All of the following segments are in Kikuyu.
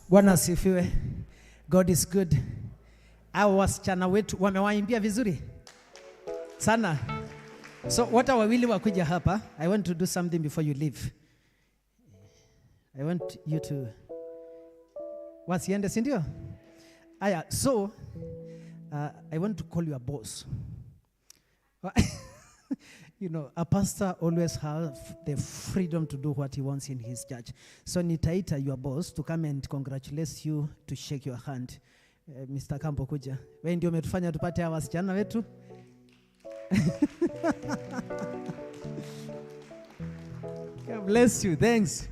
Bwana asifiwe. God is good. Hao wasichana wetu wamewaimbia vizuri sana. So wote wawili wakuja hapa. I want to do something before you leave. I want you to wasiende, si ndio? Aya, so I want to call your boss. A pastor always have the freedom to do what he wants in his church. So nitaita your boss to come and congratulate you, to shake your hand. Mr. Kambo, kuja. Wewe ndio umetufanya tupate hawa wasichana wetu. God bless you. Thanks.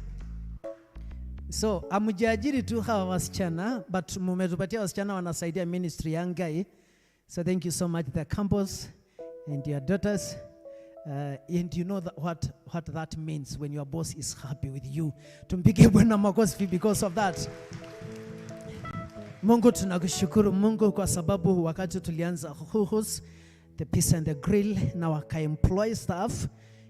So, amujiajiri tu hawa wasichana, but mumetupatia wasichana wanasaidia ministry ya Ngai. So thank you so much, the Campos and your daughters. And you know that what that means when your boss is happy with you. Tumpige Bwana makofi because of that. Mungu tunakushukuru Mungu kwa sababu wakati tulianza Huhus, the Peace and the Grill, na waka-employ staff,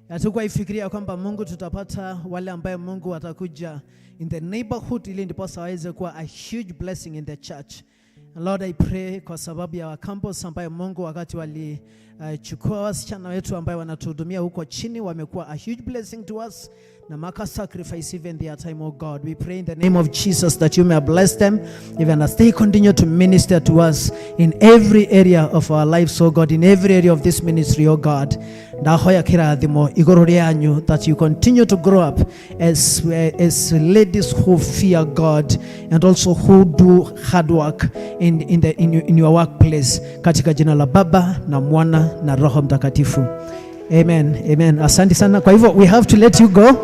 hatukuwa ifikiria kwamba Mungu tutapata wale ambaye Mungu watakuja in the neighborhood ili ndiposa waweze kuwa a huge blessing in the church. And Lord, I pray kwa sababu ya campus ambayo Mungu wakati walichukua wasichana wetu ambayo wanatuhudumia huko chini, wamekuwa a huge blessing to us na maka sacrifice even their time, oh God. We pray in the name of Jesus that you may bless them even as they continue to minister to us in every area of our lives, oh God, in every area of this ministry, oh God. Ndahoya kirathimo iguru rĩanyu that you continue to grow up as ladies who fear God and also who do hard work in your workplace, katika jina la Baba na Mwana na Roho Mtakatifu. Amen. Amen. Asante sana. Kwa hivyo we have to let you go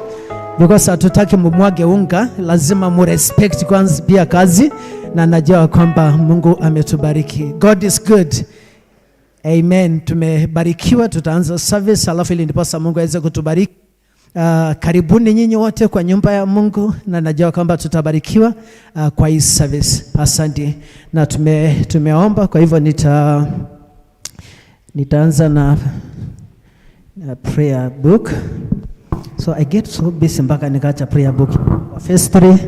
because hatutaki mumwage unga, lazima murespect kwanza pia kazi, na najua kwamba Mungu ametubariki. God is good. Amen. Tumebarikiwa, tutaanza service alafu ili ndiposa Mungu aweze kutubariki. Karibuni nyinyi wote kwa nyumba ya Mungu, na najua kwamba tutabarikiwa kwa hii service. Asante. Na tumeomba, kwa hivyo nitaanza na prayer book. So I get so busy mpaka nikaacha prayer book. Verse 3.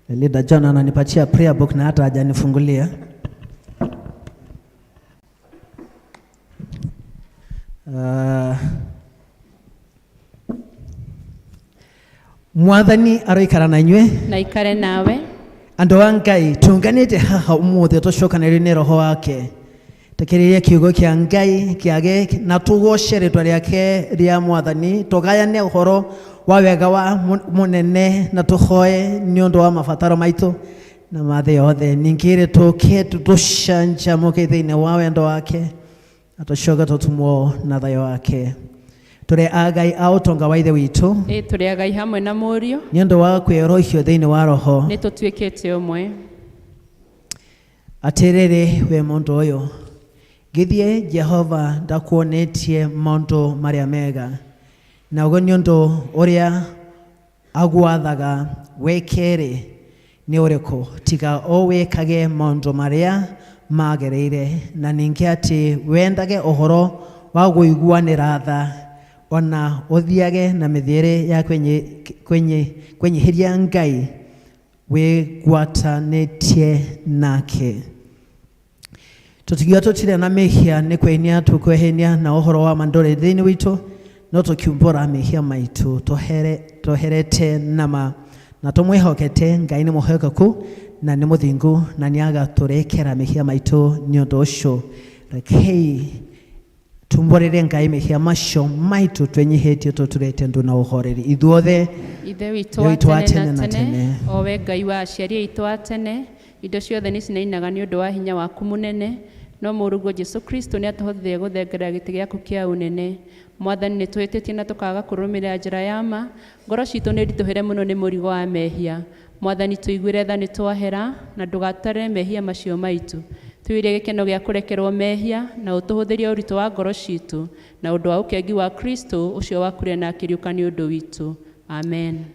Leader John ananipatia prayer book na hata hajanifungulia. Mwathani aroikara na inyuĩ. Na ikare nawe. Andũ a Ngai, tũnganĩte haha ũmũthĩ tũcokanĩrĩrio nĩ Roho wake, tũkĩrĩrie kiugo kĩa Ngai kĩage na tũgoce rĩtwa rĩake rĩa Mwathani, tũgayane ũhoro wa wega wa mũnene na tũhoe nĩ ũndũ wa mabataro maitũ na ma thĩ yothe. Ningĩ rĩ tũke tũcanjamũke thĩinĩ wa wendo wake na tũcoke tũtumwo na thayũ wake. Tũrĩ agai a ũtonga wa Ithe witũ. Ĩ, tũrĩ agai hamwe na Mũriũ. Nĩ ũndũ wa kwĩrohio thĩinĩ wa Roho. Nĩ tũtuĩkĩte ũmwe. Atĩrĩrĩ we mũndũ ũyũ, gĩthiĩ Jehova ndakuonetie maũndũ marĩa mega, na ũguo nĩ ũndũ ũrĩa agwathaga wĩke-rĩ nĩ ũrĩkũ, tiga o wĩkage maũndũ marĩa magĩrĩire, na ningĩ atĩ wendage ũhoro wa kũiguanĩra tha, ona ũthiage na mĩthiĩre ya kwenyihĩria Ngai wĩgwatanĩtie nake. Tũtigiwa tũtirĩ na mehia nĩ kwĩhenia tũkwĩhenia na ũhoro wa ma ndũrĩ thĩinĩ witũ, no tũkiumbũra mehia maitũ tũherete nama na tũmwĩhokete Ngai nĩ mwĩhokeku na nĩ mũthingu na nĩ agatũrekera mehia maitũ. Nĩ ũndũ ũcio rekei tumbũrĩre Ngai mehia macio maitũ twenyihĩtie tũturĩte ndu na ũhoreri ithuothe. Ithe witũ Ithe wa witũ wa tene tene na na tene, tene. o we Ngai wa aciari aitũ a tene, indo ciothe nĩ cinainaga nĩ ũndũ wa hinya waku mũnene, no mũrũguo Jesũ Kristo nĩ atũhotithagia gũthengerera gĩtĩ gĩaku kĩa ũnene. Mwathani, nĩ tũhĩtĩtie na tũkaga kũrũmĩrĩra njĩra ya ma, ngoro citũ nĩ ritũhĩre mũno nĩ mũrigo wa mehia. Mwathani, tũiguĩre tha nĩ twahera, na ndũgatarĩre mehia macio maitũ. Tũiyũrie gĩkeno gĩa kũrekerwo mehia, na ũtũhũthĩrie ũritũ wa ngoro citũ, na ũndũ wa ũkengi wa Kristo ũcio wakuire na akĩriũka nĩ ũndũ witũ. Amen.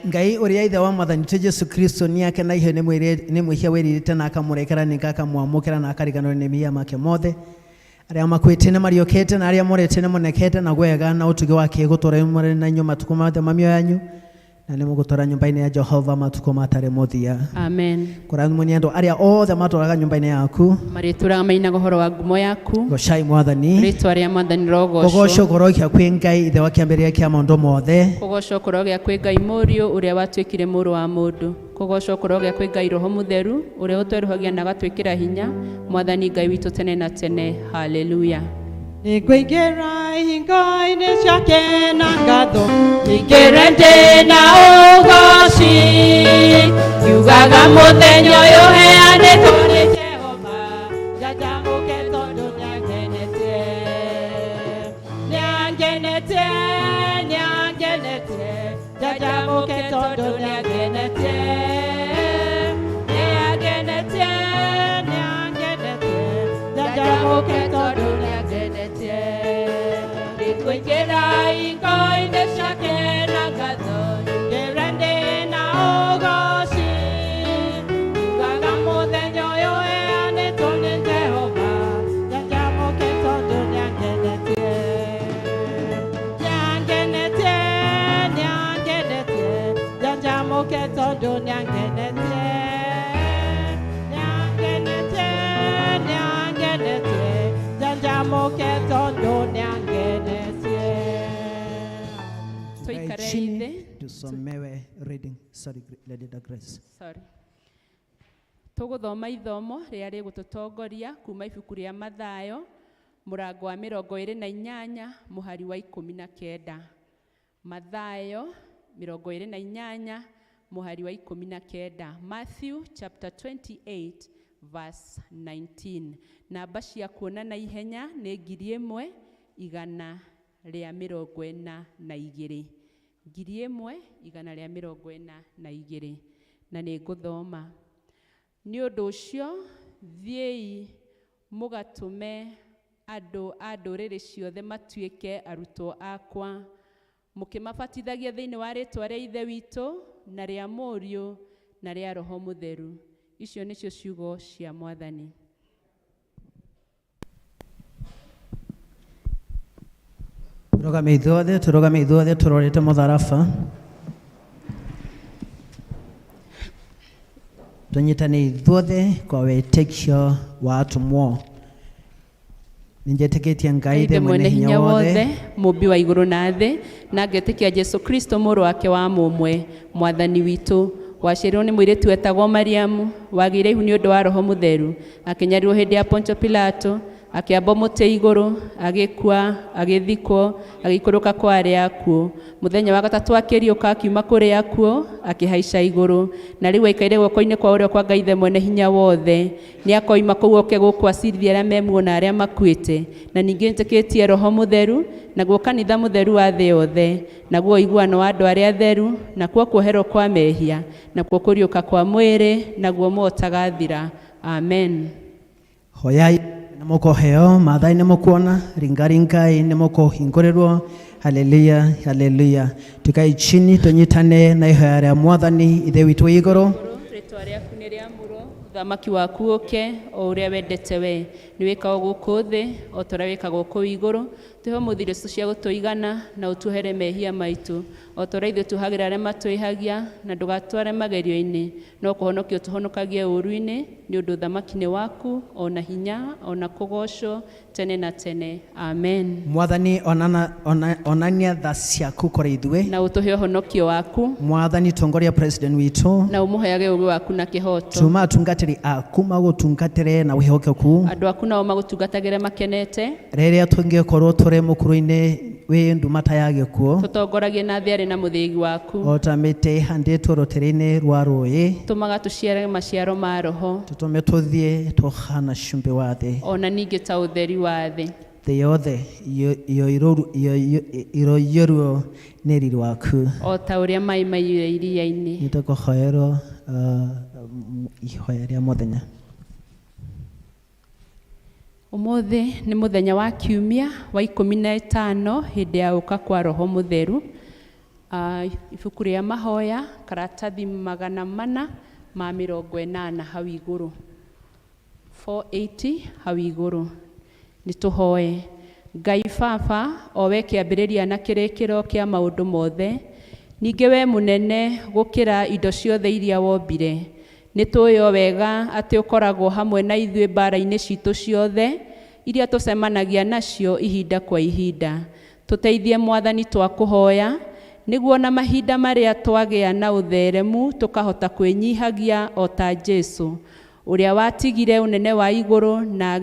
Ngai ũrĩa Ithe wa Mwathani witũ Jesũ Kristo nĩ akenaihio nĩ mwĩhia wĩrirĩte na akamũrekera, ningĩ akamwamũkĩra na akariganĩrwo nĩ mehia make mothe. Arĩa makuĩte nĩ mariũkĩte na arĩa morĩte nĩ monekete na gwega na ũtugi wake gũtũũra mũrĩ na inyuĩ matukũ mothe ma mĩoyo yanyu na nĩ mũgũtũũra nyũmba-inĩ ya Jehova matukũ matarĩ mũthia. Amen. Kũrathimwo nĩ andũ arĩa othe matũũraga nyũmba-inĩ yaku. Marĩtũraga mainaga ũhoro wa ngumo yaku. Gocai Mwathani. Rĩtwa rĩa Mwathani rogocwo. Kũgocwo kũrokia kwĩ Ngai ithe wa kĩambĩrĩria kĩa maũndũ mothe. Kũgocwo kũrogĩa kwĩ Ngai Mũriũ ũrĩa watuĩkire mũrũ wa mũndũ. Kũgocwo kũrogĩa kwĩ Ngai Roho Mũtheru ũrĩa ũtwerũhagia na agatwĩkĩra hinya, Mwathani Ngai witũ tene na tene. Haleluya. Nĩngũingĩra ihingo-inĩ ciake na ngatho. Nyingĩre ndĩ na ũgoci, ngiugaga mũthenya ũyũ ũheanĩtwo nĩ Jehova, njanjamũke tondũ nĩangenetie. Nĩangenetie, nĩangenetie, njanjamũke tondũ nĩangenetie. Nĩangenetie, nĩangenetie, njanjamũke tondũ nĩangenetie. Nĩngũingĩra ihingo-inĩ ciake na ngatho, Nyingĩre ndĩ na ũgoci, ngiugaga mũthenya ũyũ ũheanĩtwo nĩ Jehova, njanjamũke tondũ nĩangenetie. Nĩangenetie, nĩangenetie, njanjamũke tondũ nĩangenetie. Nĩangenetie, nĩangenetie, njanjamũke tondũ nĩangenetie. Tukae Tuikare chini thĩ. tusomewe reading. Sorry, Lady Grace. Sorry. Tũgũthoma ithomo rĩrĩa rĩgũtũtongoria kuma ibuku rĩa Mathayo mũrango wa 28 mũhari wa 19. Mathayo 28 mũhari wa 19. Matthew chapter 28 verse 19. Namba cia kuona na ihenya nĩ 1142. 1142. Na nĩ ngũthoma. Nĩ ũndũ ũcio thiĩi mũgatũme andũ a ndũrĩrĩ ciothe matuĩke arutwo akwa, mũkĩmabatithagia thĩinĩ wa rĩĩtwa rĩa Ithe witũ na rĩa Mũriũ na rĩa Roho Mũtheru. Icio nĩcio ciugo cia Mwathani. Tũrũgame ithuothe, tũrũgame ithuothe tũrorete mũtharaba. Tũnyitane ithuothe kwa wĩtĩkio wa atũmwo. Nĩnjĩtĩkĩtie Ngai Ithe Ithe mwene hinya wothe, mũmbi wa igũrũ na thĩ, na ngetĩkia Jesu Kristo mũrũ wake wa mũmwe, Mwathani witũ, waciarirwo nĩ mũirĩtu wetagwo Mariamu, wagĩire ihu nĩ ũndũ wa Roho Mũtheru, akĩnyarirwo hĩndĩ ya Pontio Pilato, akĩambwo mũtĩ igũrũ, agĩkua, agĩthikwo, agĩikũrũka kwa arĩa akuũ. Mũthenya wa gatatũ akĩriũka akiuma kũrĩ akuũ, akĩhaica igũrũ, na rĩu aikaire guoko-inĩ kwa ũrĩo kwa Ngai Ithe mwene hinya wothe. Nĩ akoima kũu oke gũkũ acirithie arĩa me muoyo na arĩa makuĩte. Na ningĩ nĩtĩkĩtie Roho Mũtheru, naguo kanitha mũtheru wa thĩ yothe, naguo ũiguano wa andũ arĩa atheru, nakuo kuoherwo kwa mehia, nakuo kũriũka kwa mwĩrĩ, naguo muoyo ũtagathira. Amen. Hoyai nĩ mũkũheo, mathai nĩ mũkuona, ringaringai nĩ mũkũhingũrĩrwo. Haleluya, haleluya. Tukae chini tũnyitane na ihoya rĩa Mwathani Ithe witũ wĩ igũrũ. Rĩtwa rĩaku nĩ rĩamũrwo, ũthamaki waku ũke, o ũrĩa wendete we. Nĩ wĩkagwo gũkũ thĩ, o ta ũrĩa wĩkagwo kũu igũrũ. Tũhe ũmũthĩ irio citũ cia gũtũigana, na ũtuohere mehia maitũ, o ta ũrĩa ithuĩ tuohagĩra arĩa matwĩhagia, na ndũgatware magerio-inĩ, no kũhonokia ũtũhonokagie ũũru-inĩ, nĩ ũndũ ũthamaki nĩ waku, o na hinya, o na kũgoocwo, tene na tene. Amen. Mwathani onania tha ciaku kũrĩ ithuĩ. Na ũtũhe ũhonokio waku. Mwathani tongoria president witũ. Na ũmũheage ũũgĩ waku na kĩhooto. Tũma atungatĩri aku magũtungatĩre na wĩhokeku. Andũ aku nao magũtungatagĩre makenete. Rĩrĩa tũngĩkorwo tũrĩ mũkuru-inĩ wĩ nduma ta ya gĩkuũ. Tũtongoragie na thĩ arĩ na mũthĩgi waku. O ta mĩtĩ ĩhandĩtwo rũtere-inĩ rwa rũĩ. Tũmaga tũciare maciaro ma Roho. Tũtũme tũthiĩ tũhana cumbĩ wa thĩ. Ona ningĩ ta ũtheri wa thĩ. Thĩ yothe ĩroiyũrwo nĩ riri waku. O ta ũrĩa maĩ maiyũire iria-inĩ. Nĩtũkũhoerwo ihoya rĩa mũthenya. Ũmũthĩ nĩ mũthenya wa kiumia wa 15 hĩndĩ ya gũka kwa Roho Mũtheru. Ibuku rĩa mahoya karatathi 480 hau igũrũ. 480 hau igũrũ. Nĩ tũhoe. Ngai Baba, o we kĩambĩrĩria na kĩrĩkĩro kĩa maũndũ mothe, ningĩ we mũnene gũkĩra indo ciothe iria wombire, nĩ tũĩ o wega atĩ ũkoragwo hamwe na ithuĩ mbara-inĩ citũ ciothe iria tũcemanagia nacio ihinda kwa ihinda. Tũteithie Mwathani twakũhoya, nĩguo na mahinda marĩa twagĩa na ũtheremu tũkahota kwĩnyihagia o ta Jesu, ũrĩa watigire ũnene wa igũrũ na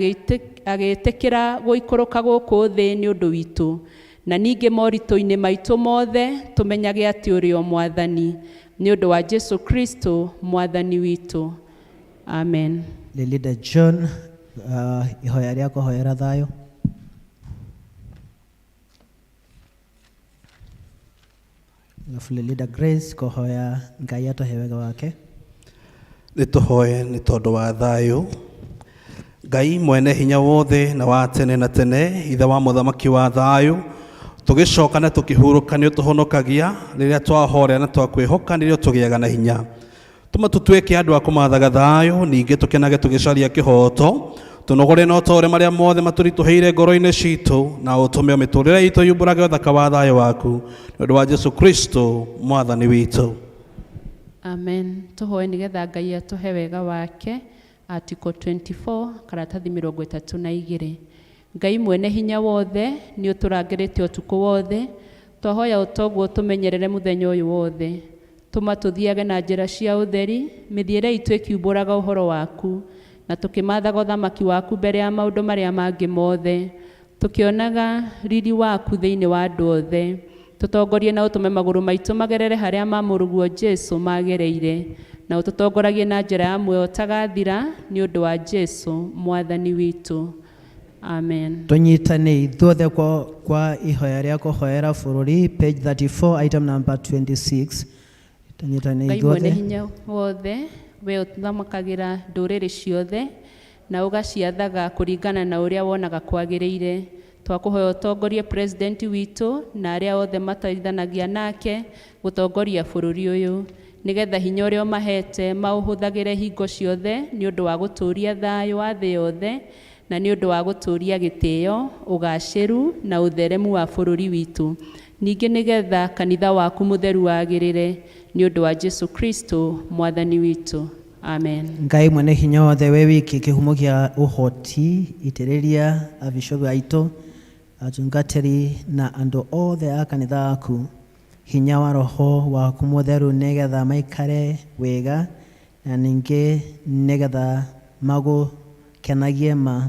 agĩtĩkĩra gũikũrũka gũkũ thĩ nĩ ũndũ witũ. Na ningĩ moritũ-inĩ maitũ mothe tũmenyage atĩ ũrĩ o Mwathani, nĩ ũndũ wa Jesu Kristo Mwathani witũ. Amen. Leader John, ihoya rĩa kũhoera thayũ. Alafu Leader Grace kũhoya Ngai atũhe wega wake. Nĩ tũhoe nĩ tondũ wa thayũ. Ngai mwene hinya wothe na wa tene na tene, ithe wa mũthamaki wa thayũ, tũgĩcoka na tũkĩhurũka nĩ ũtũhonokagia, rĩrĩa twahorea na twakwĩhoka nĩrĩo tũgĩaga na hinya. Tũma tũtuĩke andũ a kũmathaga thayũ, ningĩ tũkenage tũgĩcaria kĩhoto, tũnogore na ũtore marĩa mothe matũritũhĩire ngoro-inĩ citũ, na ũtũme o mĩtũrĩre itũ yumbũrage ũthaka wa thayũ waku, nĩ ũndũ wa Jesu Kristo Mwathani witũ. Amen. Tũhoe nĩgetha Ngai atũhe wega wake. Article 24 karatathi 32. Ngai mwene hinya wothe nĩ ũtũrangĩrĩte ũtukũ wothe, twahoya ũtoguo tũmenyerere mũthenya ũyũ wothe. Tũma tũthiage na njĩra cia ũtheri, mĩthiĩre itũ ĩkiumbũraga ũhoro waku, na tũkĩmathaga ũthamaki waku mbere ya maũndũ marĩa mangĩ mothe, tũkĩonaga riri waku thĩinĩ wa andũ othe. Tũtongorie na ũtũme magũrũ maitũ magerere harĩa ma mũrũguo Jesu magereire, na ũtũtongoragie na njĩra ya muoyo ũtagathira nĩ ũndũ wa Jesu Mwathani witũ. Amen. Tũnyitane ithuothe kwa ihoya rĩa kũhoera bũrũri, page 34 item number 26. Tũnyitane Ngai mwene ithuothe. hinya wothe, we ũthamakagĩra ndũrĩrĩ ciothe na ũgaciathaga kũringana na ũrĩa wonaga kwagĩrĩire. Twakũhoya ũtongorie president witũ na arĩa othe mateithanagia nake gũtongoria bũrũri ũyũ, nĩgetha hinya ũrĩa ũmahete maũhũthagĩre hingo ciothe nĩ ũndũ wa gũtũũria thayũ wa thĩ yothe, na nĩ ũndũ wa gũtũũria gĩtĩo, ũgacĩru na ũtheremu wa bũrũri witũ. Ningĩ nĩgetha kanitha waku mũtheru wagĩrĩre, nĩ ũndũ wa Jesu Kristo Mwathani witũ. Amen. Ngai mwene hinya wothe, we wiki kĩhumo kĩa ũhoti, itĩrĩria abishopu aitũ, atungatĩri na andũ othe a kanitha waku hinya wa roho waku mũtheru, nĩgetha maikare wega na ningĩ nĩgetha magũkenagie ma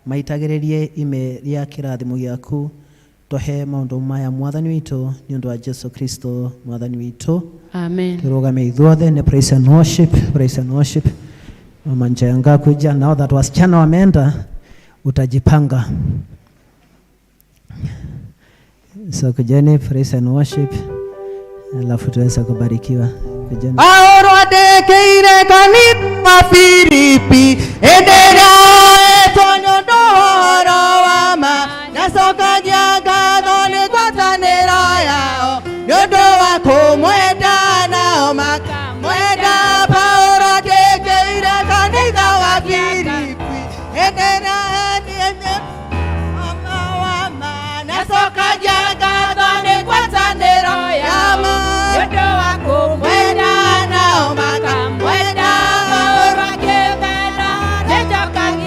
maitagĩrĩrie ime rĩa kĩrathimo gĩaku. Tũhe maũndũ maya Mwathani witũ, nĩ ũndũ wa Jesu Kristo Mwathani witũ. Amen. Turugame ithuothe ni praise and worship, praise and worship. Mama Njenga kuja, now that wasichana wameenda, utajipanga. So kujeni praise and worship, alafu tuweze kubarikiwa. Kujeni. Paulo andĩkĩire kanitha wa Filipi, hĩndĩ ĩrĩa oetwo nĩ ũndũ wa ũhoro wa ma, ndacokagia ngatho nĩ ngwatanĩro yao, nĩ ũndũ wa kũmwenda nao makamwenda. Paulo andĩkĩire kanitha wa Filipi, hĩndĩ ĩrĩa wa ma, ndacokagia ngatho nĩ ngwatanĩro yao, nĩ ũndũ wa kũmwenda nao makamwenda. Paulo akĩmera, nĩnjokagia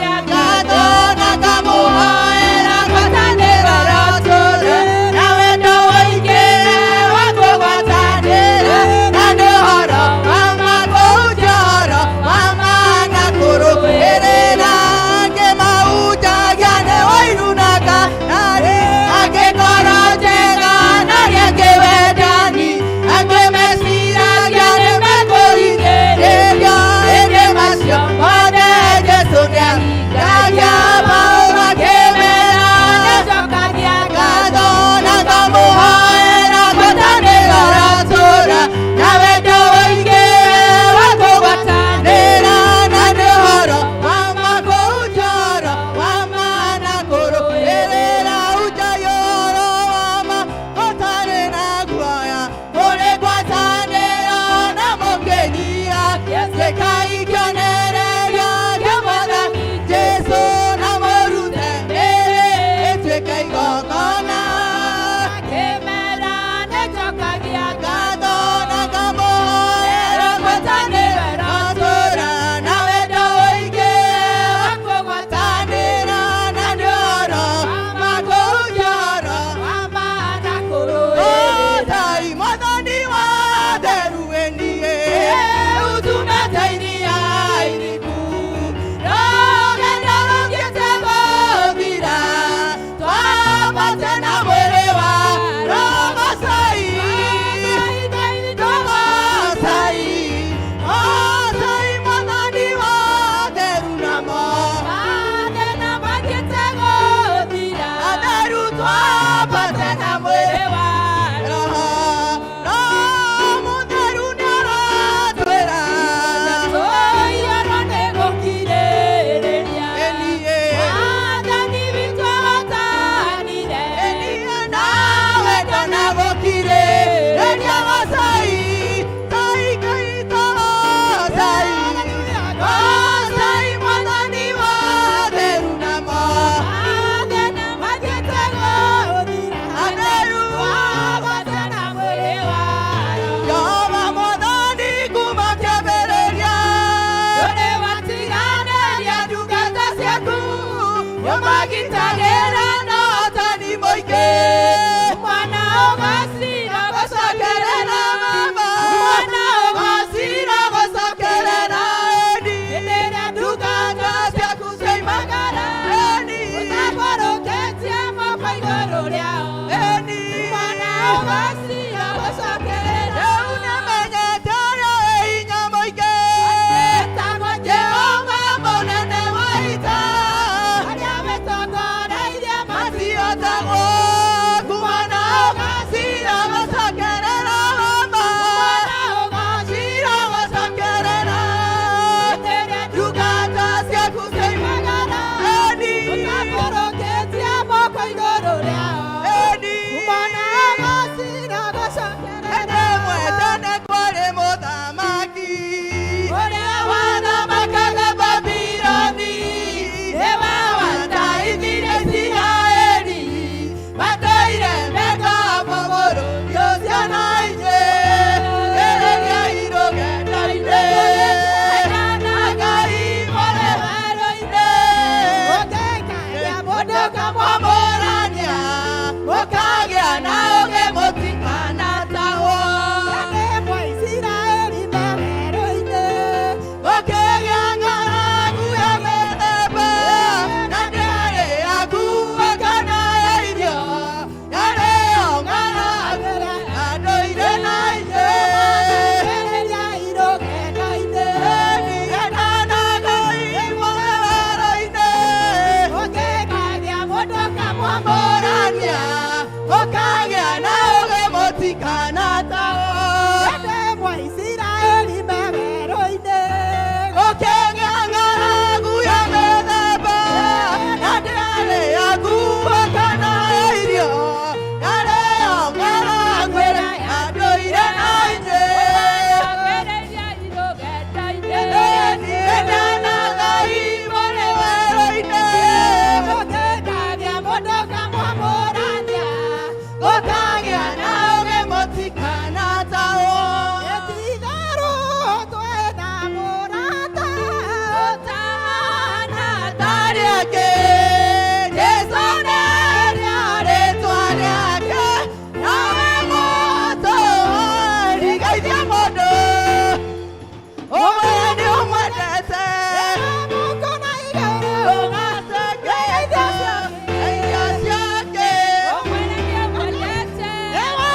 Ewa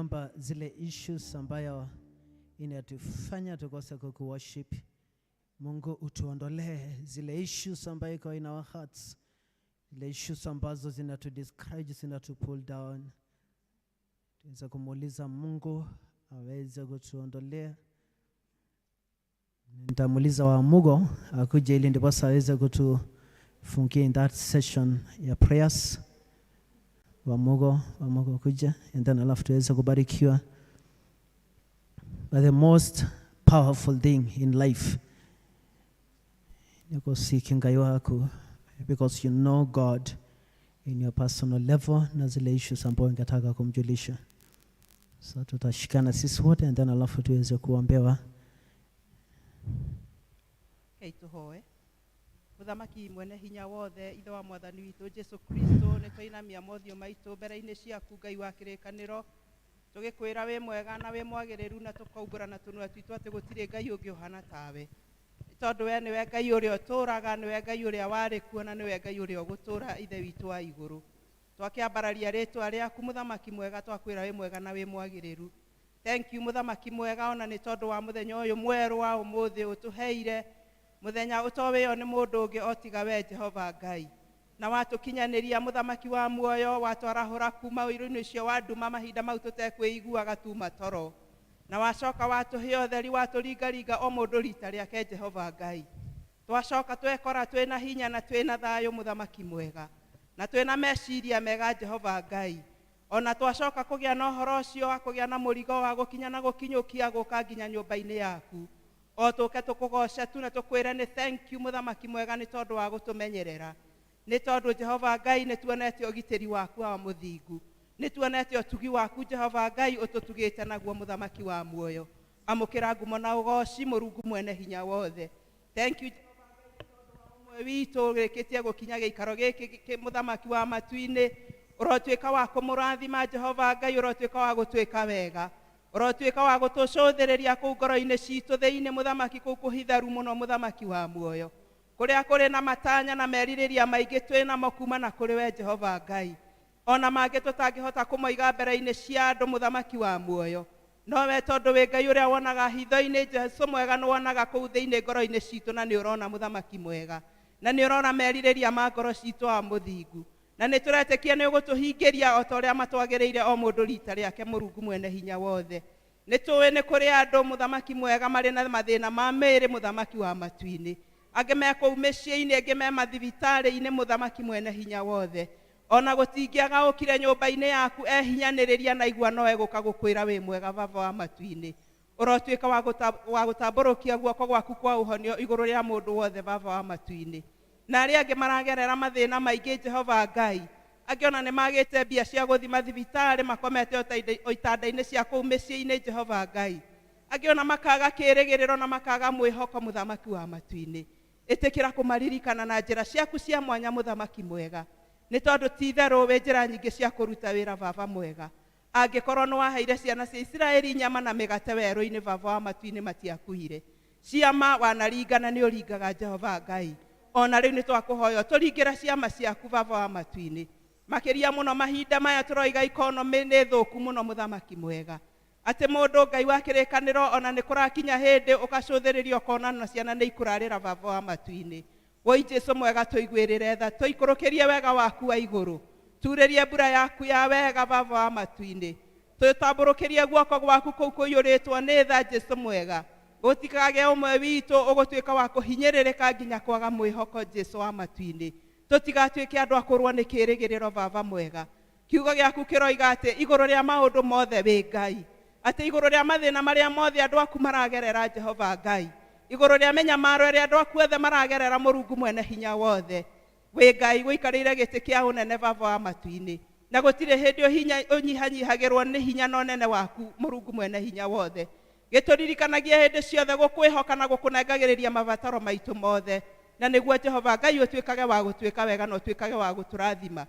Tukiomba zile issues ambayo inatufanya tukose kukuworship. Mungu utuondolee zile issues ambayo iko in our hearts, zile issues ambazo zinatu discourage, zinatu pull down. Tuweze kumuuliza Mungu aweze kutuondolea. Nitamuuliza wa Mugo akuje ili ndiposa aweze kutufungia in that session ya prayers. Wa Mugo kuja and then alafu tuweze kubarikiwa. But the most powerful thing in life ni kuseek Ngai wako because you know God in your personal level na zile issues ambayo ungetaka kumjulisha. So tutashikana sisi wote and then alafu tuweze kuombewa. Rekei tũhoe. Mũthamaki mwene hinya wothe, ithe wa mwathani witũ Jesu Kristo, nĩ twainamia mothiũ maitũ mbere-inĩ ciaku, Ngai wa kĩrĩkanĩro, tũgĩkwĩra wĩ mwega na wĩ mwagĩrĩru, na tũkaumbũra na tũnua twitũ atĩ gũtirĩ Ngai ũngĩ ũhana tawe, nĩ tondũ we nĩwe Ngai ũrĩa ũtũũraga, nĩwe Ngai ũrĩa warĩ kuo, na nĩwe Ngai ũrĩa ũgũtũũra, ithe witũ wa igũrũ. Twakĩambararia rĩtwa rĩaku, mũthamaki mwega, twakwĩra wĩ mwega na wĩ mwagĩrĩru. Thank you, mũthamaki mwega, ona nĩ tondũ wa mũthenya ũyũ mwerũ wa ũmũthĩ ũtũheire, mũthenya ũtowĩo nĩ mũndũ ũngĩ o tiga we, Jehova Ngai, na watũkinyanĩria, mũthamaki wa muoyo, watwarahũra kuma ũiru-inĩ ũcio wa nduma mahinda mau tũtekwĩiguaga tuma toro, na wacoka watũhe ũtheri, watũringaringa o mũndũ rita rĩake, Jehova Ngai. Twacoka twekora twĩna hinya na twĩna thayũ, mũthamaki mwega, na twĩna meciria mega, Jehova Ngai. Ona twacoka kũgĩa na ũhoro ũcio wa kũgĩa na mũrigo wa gũkinya na gũkinyũkia gũka nginya nyũmba-inĩ yaku, o tũke tũkũgoce tu na tũkwĩre nĩ thank you, mũthamaki mwega, nĩ tondũ wa gũtũmenyerera, nĩ tondũ Jehova Ngai nĩ tuonete ũgitĩri waku wa mũthingu, nĩ tuonete ũtugi waku, Jehova Ngai, ũtũtugĩte naguo. Mũthamaki wa muoyo, amũkĩra ngumo na ũgoci, Mũrungu mwene hinya wothe. Thank you, ũmwe witũ ũrĩkĩtie gũkinya gĩikaro gĩkĩ mũthamaki wa matu-inĩ, ũrotuĩka wa kũmũrathima, Jehova Ngai, ũrotuĩka wa gũtuĩka wega, ũrotuĩka wa gũtũcũthĩrĩria kũu ngoro-inĩ citũ thĩinĩ, mũthamaki, kũu kũhitharu mũno, mũthamaki wa muoyo, kũrĩa kũrĩ na matanya na merirĩria maingĩ twĩ namo kuma na kũrĩ we, Jehova Ngai, ona mangĩ tũtangĩhota kũmoiga mbere-inĩ cia andũ, mũthamaki wa muoyo. No we tondũ wĩ Ngai ũrĩa wonaga hitho-inĩ, Jesu mwega, nĩ wonaga kũu thĩinĩ ngoro-inĩ citũ, na nĩ ũrona, mũthamaki mwega, na nĩ ũrona merirĩria ma ngoro citũ wa mũthingu, na nĩ tũretĩkia nĩ ũgũtũhingĩria o ta ũrĩa matwagĩrĩire o mũndũ rita rĩake. Mũrungu mwene hinya wothe, nĩ tũĩ nĩ kũrĩ andũ, mũthamaki mwega, marĩ na mathĩna ma mĩĩrĩ, mũthamaki wa matu-inĩ, angĩ me kũu mĩciĩ-inĩ, angĩ me mathibitarĩ-inĩ, mũthamaki mwene hinya wothe. Ona gũtingĩaga ũkire nyũmba-inĩ yaku ehinyanĩrĩria na igua no egũka gũkwĩra wĩ mwega. Baba wa matu-inĩ, ũrotuĩka wa gũtambũrũkia guoko gwaku kwa ũhonio igũrũ rĩa mũndũ wothe, baba wa matu-inĩ. Na arĩa angĩ maragerera mathĩna maingĩ, Jehova Ngai, angĩ ona nĩ magĩte mbia cia gũthiĩ mathibitarĩ, makomete o itanda-inĩ cia kũu mĩciĩ-inĩ, Jehova Ngai, angĩ ona makaga kĩĩrĩgĩrĩro na makaga mwĩhoko, mũthamaki wa matu-inĩ, ĩtĩkĩra kũmaririkana na njĩra ciaku cia mwanya, mũthamaki mwega, nĩ tondũ ti itherũ wĩ njĩra nyingĩ cia kũruta wĩra, baba mwega. Angĩkorwo nĩ waheire ciana cia Isiraeli nyama na mĩgate werũ-inĩ, baba wa matu-inĩ, matiakuire. Ciama wanaringana nĩ ũringaga, Jehova Ngai, ona rĩu nĩ twakũhoya tũringĩra ciama ciaku, baba wa matu-inĩ, makĩria mũno mahinda maya tũroiga economy nĩ thũku mũno, mũthamaki mwega, atĩ mũndũ, Ngai wa kĩrĩkanĩro, ona nĩ kũrakinya hĩndĩ ũkacũthĩrĩria ũkona na ciana nĩ ikũrarĩra. Baba wa matu-inĩ, woi Jesu mwega, tũiguĩrĩre tha, tũikũrũkĩrie wega waku wa igũrũ, turĩrie mbura yaku ya wega, baba wa matu-inĩ, tũtambũrũkĩrie guoko gwaku kũu kũiyũrĩtwo nĩ tha, Jesu mwega. Gũtikagĩe ũmwe witũ ũgũtuĩka wa kũhinyĩrĩrĩka nginya kwaga mwĩhoko, Jesu wa matu-inĩ. Tũtigatuĩke andũ a kũrwo nĩ kĩĩrĩgĩrĩro, baba mwega. Kiugo gĩaku kĩroiga atĩ igũrũ rĩa maũndũ mothe wĩ Ngai, atĩ igũrũ rĩa mathĩna marĩa mothe andũ aku maragerera, Jehova Ngai, igũrũ rĩa mĩnyamaro ĩrĩa andũ aku othe maragerera, Mũrungu mwene hinya wothe, wĩ Ngai wĩikarĩire gĩtĩ kĩa ũnene, baba wa matu-inĩ, na gũtirĩ hĩndĩ ũnyihanyihagĩrwo nĩ hinya na ũnene waku, Mũrungu mwene hinya wothe. Gĩtũririkanagia hĩndĩ ciothe gũkwĩhoka na gũkũnengagĩrĩria mabataro maitũ mothe, na nĩguo, Jehova Ngai, ũtuĩkage wa gũtuĩka wega na ũtuĩkage wa gũtũrathima.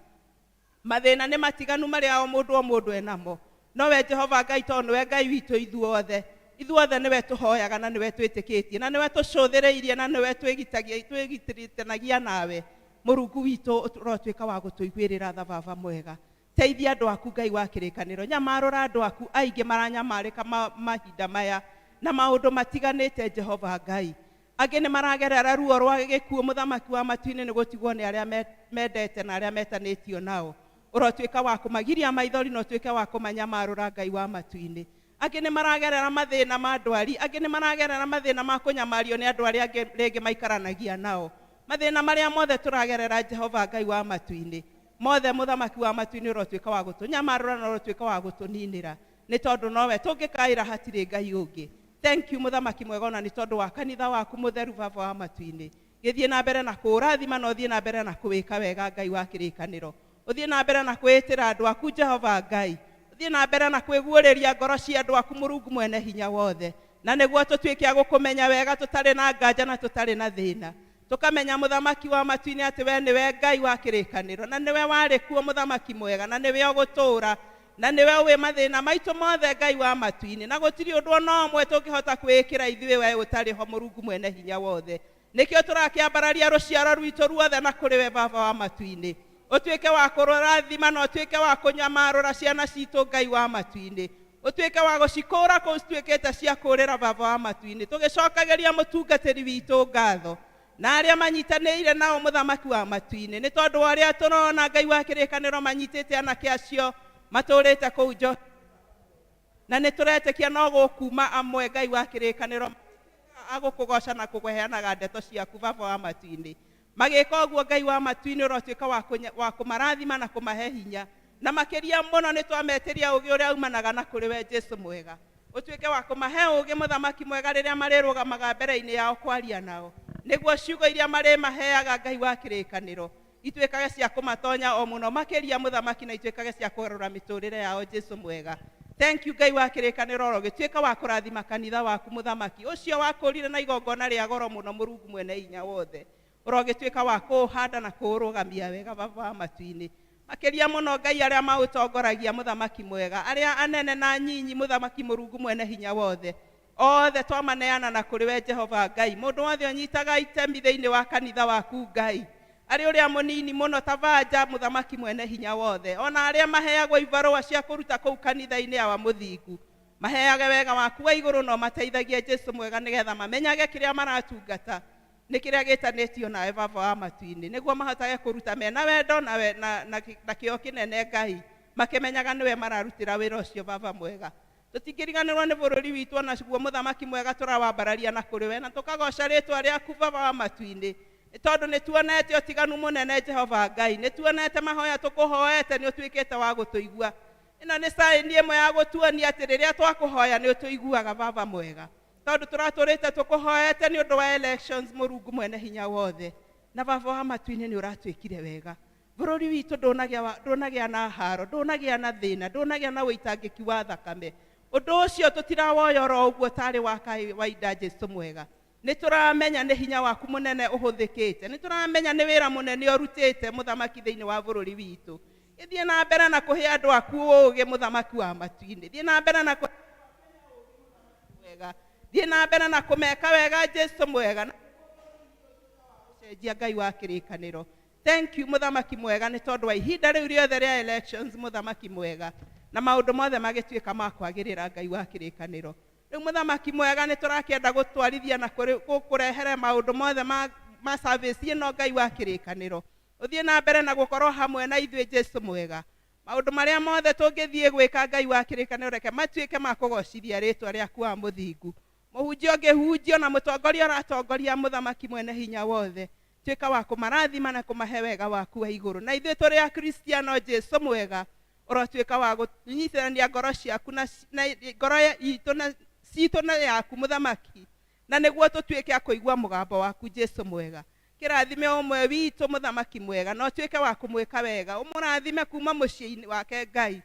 Mathĩna nĩ matiganu marĩa o mũndũ o mũndũ enamo, no we Jehova Ngai, tondũ nĩwe Ngai witũ ithuothe, ithuothe nĩwe tũhoyaga na nĩwe twĩtĩkĩtie na nĩwe tũcũthĩrĩirie na nĩwe twĩgitĩranagia nawe, Mũrungu witũ, ũrotuĩka wa gũtũiguĩrĩra tha, baba mwega. Teithia andũ aku Ngai wa kĩrĩkanĩro, nyamarũra andũ aku aingĩ maranyamarĩka mahinda maya na maũndũ matiganĩte. Jehova Ngai, angĩ nĩ maragerera ruo rwa gĩkuũ, mũthamaki wa matu-inĩ, nĩ gũtigwo nĩ arĩa mendete na arĩa metanĩtio nao. Ũrotuĩka wa kũmagiria maithori na ũtuĩke wa kũmanyamarũra, Ngai wa matu-inĩ. Angĩ nĩ maragerera mathĩna ma ndwari, angĩ nĩ maragerera mathĩna ma kũnyamario nĩ andũ arĩa angĩ rĩngĩ maikaranagia nao. Mathĩna marĩa mothe tũragerera, Jehova Ngai wa matu-inĩ, mothe mũthamaki wa matu-inĩ, ũrotuĩka wa gũtũnyamarũra na ũrotuĩka wa gũtũninĩra, nĩ tondũ nowe tũngĩkaĩra, hatirĩ Ngai ũngĩ. Thank you, mũthamaki mwega, ona nĩ tondũ wa kanitha waku mũtheru. Baba wa matu-inĩ, gĩthiĩ na mbere na kũũrathima na ũthiĩ na mbere na kũwĩka wega. Ngai wa kĩrĩkanĩro, ũthiĩ na mbere na kwĩĩtĩra andũ aku. Jehova Ngai, ũthiĩ na mbere na kwĩguũrĩria ngoro cia andũ aku, Mũrungu mwene hinya wothe, na nĩguo tũtuĩke a gũkũmenya wega tũtarĩ na nganja na tũtarĩ na thĩna, tũkamenya, mũthamaki wa matu-inĩ, atĩ we nĩwe Ngai wa kĩrĩkanĩro na nĩwe warĩ kuo, mũthamaki mwega, na nĩwe ũgũtũũra na nĩwe ũĩ mathĩna maitũ mothe, Ngai wa matu-inĩ, na gũtirĩ ũndũ ona ũmwe tũngĩhota kwĩĩkĩra ithuĩ we ũtarĩ ho, Mũrungu mwene hinya wothe. Nĩkĩo tũrakĩambararia rũciaro rwitũ ruothe na kũrĩ we, Baba wa matu-inĩ, ũtuĩke wa kũrũrathima na ũtuĩke wa kũnyamarũra ciana citũ, Ngai wa matu-inĩ, ũtuĩke wa gũcikũra kũu cituĩkĩte cia kũũrĩra, Baba wa matu-inĩ. Tũgĩcokagĩria mũtungatĩri witũ ngatho na arĩa manyitanĩire nao, mũthamaki wa matu-inĩ, nĩ tondũ wa ũrĩa tũrona, Ngai wa kĩrĩkanĩro, manyitĩte anake acio matũrĩte kũu njo, na nĩ tũretĩkia no gũkuma amwe, Ngai wa kĩrĩkanĩro, agũkũgoca na kũheanaga ndeto ciaku, Baba wa matu-inĩ. Magĩka ũguo, Ngai wa matu-inĩ, ũrotuĩka wa kũmarathima na kũmahe hinya, na makĩria mũno nĩ twametĩria ũgĩ ũrĩa umanaga na kũrĩ we, Jesu mwega. Ũtuĩke wa kũmahe ũgĩ, mũthamaki mwega, rĩrĩa marĩrũgamaga mbere-inĩ yao kwaria nao, nĩguo ciugo iria marĩmaheaga, Ngai wa kĩrĩkanĩro, ituĩkage cia kũmatonya o mũno makĩria, mũthamaki, na ituĩkage cia kũgarũra mĩtũrĩre yao, Jesu mwega. Thank you, Ngai wa kĩrĩkanĩro. Oro gĩtuĩka wa kũrathima kanitha waku, mũthamaki ũcio wakũrire na igongona rĩa goro mũno, Mũrungu mwene hinya wothe. Ũrogĩtuĩka wa kũũhanda na kũũrũgamia wega, Baba wa matu-inĩ. Makĩria mũno, Ngai, arĩa maũtongoragia, mũthamaki mwega, arĩa anene na nyinyi, mũthamaki Mũrungu mwene hinya wothe, othe twamaneana na kũrĩ we, Jehova Ngai. Mũndũ wothe ũnyitaga itemi thĩinĩ wa kanitha waku, Ngai, arĩ ũrĩa mũnini mũno ta banja, mũthamaki mwene hinya wothe, ona arĩa maheagwo ibarũa cia kũruta kũu kanitha-inĩ, awa mũthingu, maheage wega waku wa igũrũ na ũmateithagie, Jesu mwega, nĩgetha mamenyage kĩrĩa maratungata nĩ kĩrĩa gĩtanĩtio nawe, Baba wa matu-inĩ, nĩguo mahotage kũruta mena wendo na kĩo kĩnene, Ngai, makĩmenyaga nĩwe mararutĩra wĩra ũcio. Baba mwega, tũtingĩriganĩrwo nĩ bũrũri witũ onaguo, mũthamaki mwega. Tũrawambararia na kũrĩ we na tũkagoca rĩtwa rĩaku, Baba wa matu-inĩ, nĩ tondũ nĩ tuonete ũtiganu mũnene. Jehova Ngai, nĩ tuonete mahoya tũkũhoete nĩ ũtuĩkĩte wa gũtũigua. Ĩno nĩ saĩni ĩmwe ya gũtuonia atĩ rĩrĩa twakũhoya nĩ ũtũiguaga, Baba mwega, tondũ tũratũrĩte tũkũhoete nĩ ũndũ wa elections, Mũrungu mwene hinya wothe, na Baba wa matu-inĩ, nĩ ũratwĩkire wega. Bũrũri witũ ndũnagĩa na haro, ndũnagĩa na thĩna, ndũnagĩa na ũitangĩki wa thakame. Ũndũ ũcio tũtirawoya oro ũguo tarĩ wa kawaida, Jesu mwega. Nĩ tũramenya nĩ hinya waku mũnene ũhũthĩkĩte, nĩ tũramenya nĩ wĩra mũnene ũrutĩte, mũthamaki, thĩinĩ wa bũrũri witũ. Gĩthiĩ na mbere na kũhe andũ aku ũũgĩ, mũthamaki wa matu-inĩ. Thiĩ na mbere na kũhe wega, thiĩ na mbere na kũmeka wega, Jesu mwega, na cenjia, Ngai wa kĩrĩkanĩro. Thank you, mũthamaki mwega, nĩ tondũ wa ihinda rĩu rĩothe rĩa elections, mũthamaki mwega, na maũndũ mothe magĩtuĩka ma kwagĩrĩra, Ngai wa kĩrĩkanĩro. Rĩu, mũthamaki mwega, nĩ tũrakĩenda gũtwarithia na kũrehere maũndũ mothe ma service ĩno. Ngai wa kĩrĩkanĩro, ũthiĩ na mbere na gũkorwo hamwe na ithuĩ, Jesu mwega. Maũndũ marĩa mothe tũngĩthiĩ gwĩka, Ngai wa kĩrĩkanĩro, reke matuĩke ma kũgocithia rĩtwa rĩaku wa mũthingu. Mũhunjia ũngĩhunjio na mũtongoria ũratongoria, mũthamaki mwene hinya wothe, tuĩka wa kũmarathima na kũmahe wega waku wa igũrũ. Na ithuĩ tũrĩ akristiano, Jesu mwega, ũrotuĩka wa kũnyitithania ngoro ciaku na ngoro itũ na citũ na yaku, mũthamaki, na nĩguo tũtuĩke a kũigua mũgambo waku, Jesu mwega. Kĩrathime ũmwe witũ, mũthamaki mwega, na ũtuĩke wa kũmwĩka wega. Ũmũrathime kuma mũciĩ-inĩ wake, Ngai,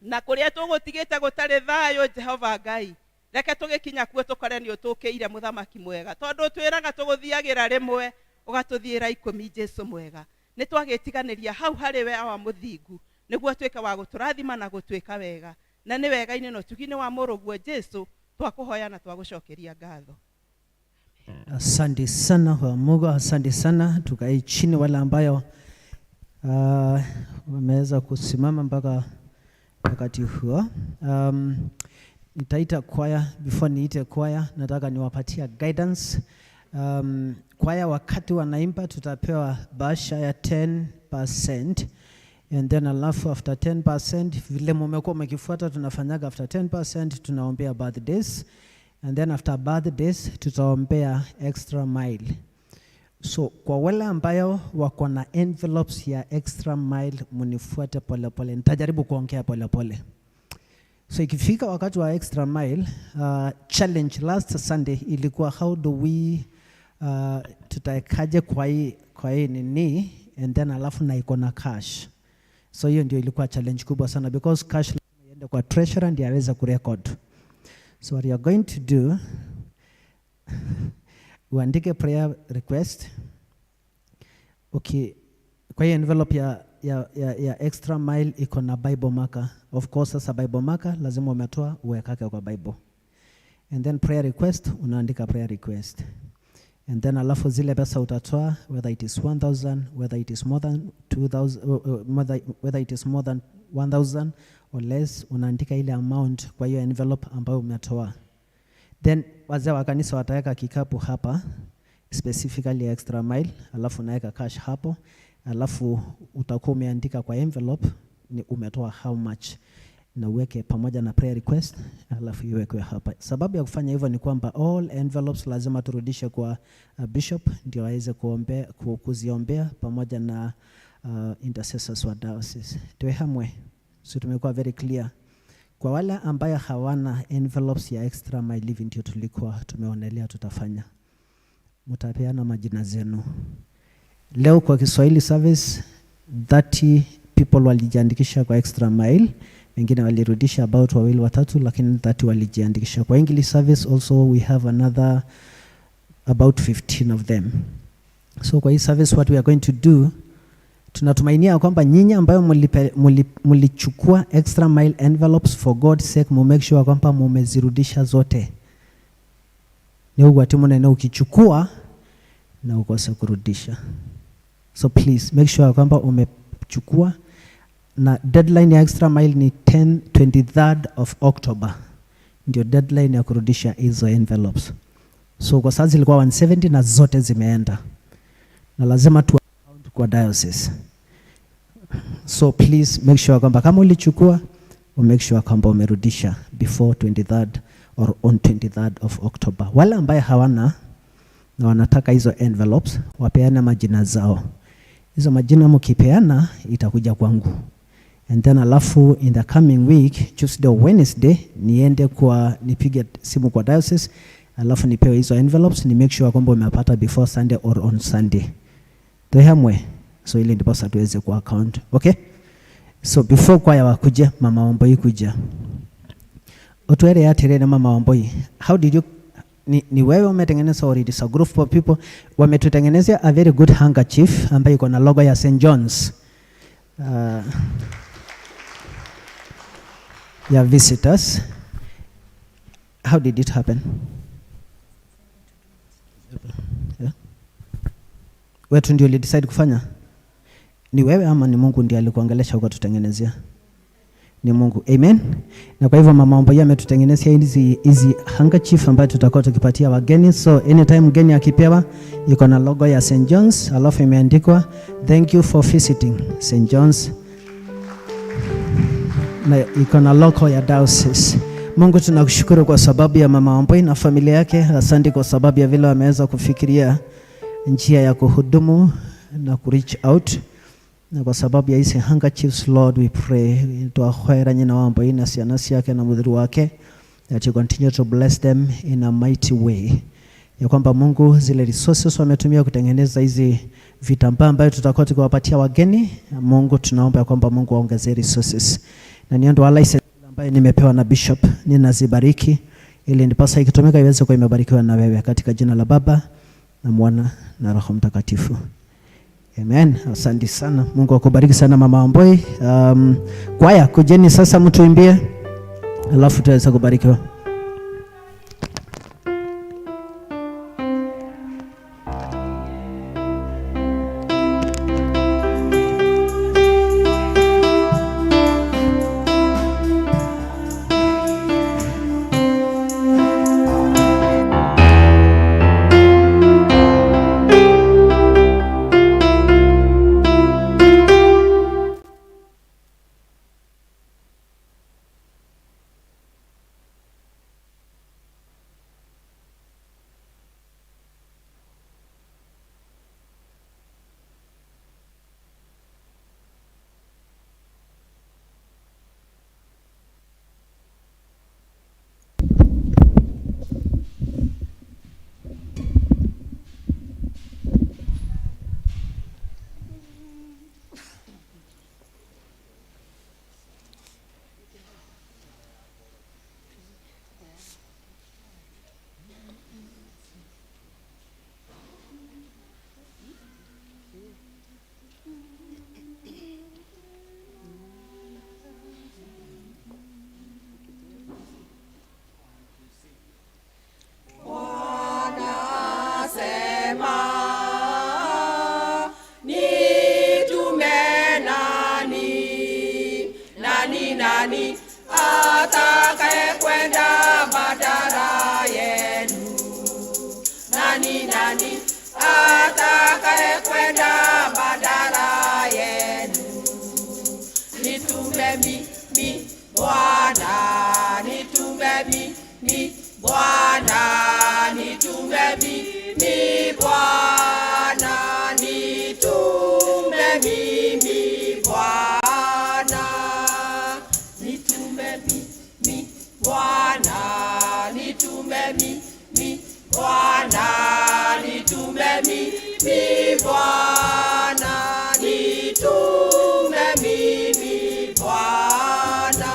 na kũrĩa tũgũtigĩte gũtarĩ thayũ. Jehova Ngai, reke tũgĩkinya kuo tũkore nĩ ũtũkĩire, mũthamaki mwega, tondũ ũtwĩraga tũgũthiagĩra rĩmwe ũgatũthiĩra 10. Jesu mwega, nĩ twagĩtiganĩria hau harĩ we, awa mũthingu, nĩguo ũtuĩke wa gũtũrathima na gũtwĩka wega, na nĩ wega-inĩ na ũtugi-inĩ wa mũrũguo Jesu twakũhoya na twagũcokeria ngatho. Asante sana kwa Mungu, asante sana. Tukae chini wale ambayo Wameweza kusimama mpaka wakati huo. Nitaita kwaya. Before niite kwaya, nataka niwapatia guidance. Kwaya wakati wanaimba tutapewa bahasha ya 10% and then alafu after 10%, vile mumekuwa mkifuata, tunafanyaga after 10% tunaombea birthdays, and then after birthdays tutaombea extra mile. So kwa wale ambayo wako na envelopes ya extra mile, munifuate polepole, nitajaribu kuongea polepole. So ikifika wakati wa extra mile, challenge last Sunday ilikuwa how do we tutaekaje kwa hii nini, and then alafu na iko na cash. So hiyo ndio ilikuwa challenge kubwa sana because cash lazima iende kwa treasurer ndiye aweze kurecord. So what you are going to do, uandike prayer request. Okay, kwa hiyo envelope ya extra mile iko na Bible marker. Of course sasa Bible marker lazima umetoa uwekake kwa Bible. And then prayer request, unaandika prayer request. And then alafu zile pesa utatoa, whether it is 1000, whether it is more than 2000, whether it is more than 1000 or less, unaandika ile amount kwa hiyo envelope ambayo umetoa. Then wazee wa kanisa wataweka kikapu hapa specifically extra mile, alafu unaweka cash hapo, alafu utakuwa umeandika kwa envelope ni umetoa how much na uweke pamoja na prayer request, alafu iwekwe hapa. Sababu ya kufanya hivyo ni kwamba all envelopes lazima turudishe kwa bishop ndio aweze kuziombea pamoja na intercessors wa diocese. Tuwe hamwe, so tumekuwa very clear. Kwa wale ambayo hawana envelopes ya extra mile, hivi ndio tulikuwa tumeonelea tutafanya. Mtapeana majina zenu. Leo kwa Kiswahili service 30 people walijiandikisha kwa extra mile, wengine walirudisha about wawili watatu, lakini 30 walijiandikisha. Kwa English service also we have another about 15 of them. So kwa hii service what we are going to do, tunatumainia kwamba nyinyi ambayo mulichukua extra mile envelopes, for God's sake mu make sure kwamba mumezirudisha zote. Ni ugwati munene ukichukua na ukose kurudisha. So please make sure kwamba umechukua, na deadline ya extra mile ni 10 23rd of October ndio deadline ya kurudisha hizo envelopes. So kwa sasa zilikuwa 170 na zote zimeenda, na lazima tu account kwa diocese. So please make sure kwamba kama ulichukua, make sure kwamba umerudisha before 23rd or on 23rd of October. Wale ambaye hawana na wanataka hizo envelopes wapeane majina zao. Hizo majina mkipeana itakuja kwangu. And then alafu in the coming week, Tuesday or Wednesday, niende kwa nipige simu kwa diocese, alafu nipewe hizo envelopes, ni make sure kwamba umepata before Sunday or on Sunday. Tuhamwe. So ili ndiposa tuweze ku account. Okay? So before kwaya wakuja, Mama Wamboi kuja. Utwere atiriri, Mama Wamboi. How did you ni wewe umetengeneza or it is a group of people wametutengenezea a very good handkerchief ambayo iko na logo ya St John's ya visitors. How did it happen? Yeah. Wetu ndio ulidecide kufanya? Ni wewe ama ni Mungu ndiye alikuongelesha ukatutengenezea? Ni Mungu. Amen. Na kwa hivyo Mama Wamboi ametutengenezea hizi handkerchief ambayo tutakuwa tukipatia wageni. So anytime mgeni akipewa, iko na logo ya St John's, alafu imeandikwa "Thank you for visiting St John's", na iko na logo ya diocese. Mungu, tunakushukuru kwa sababu ya Mama Wamboi na familia yake. Asante kwa sababu ya vile wameweza kufikiria njia ya kuhudumu na ku reach out, na kwa sababu ya hizi handkerchiefs, Lord, we pray twahoera nyina wa Wamboi na ciana ciake na muthuri wake, that you continue to bless them in a mighty way, ya kwamba Mungu, zile resources wametumia kutengeneza hizi vitambaa ambayo tutakuwa tukiwapatia wageni, Mungu, tunaomba ya kwamba Mungu aongezee resources, na nĩ ũndũ wa license ambayo nimepewa na bishop, ninazibariki ili ndiposa ikitumika iweze kuwa imebarikiwa na wewe, katika jina la Baba na Mwana na Roho Mtakatifu. Amen. Asante sana. Mungu akubariki sana, Mama Wamboi. Kwaya, kujeni sasa mtuimbie, alafu tuweze kubarikiwa. mimi Bwana, nitume mimi Bwana, nitume mimi Bwana, nitume mimi Bwana, nitume mimi Bwana, nitume mimi Bwana, nitume mimi Bwana.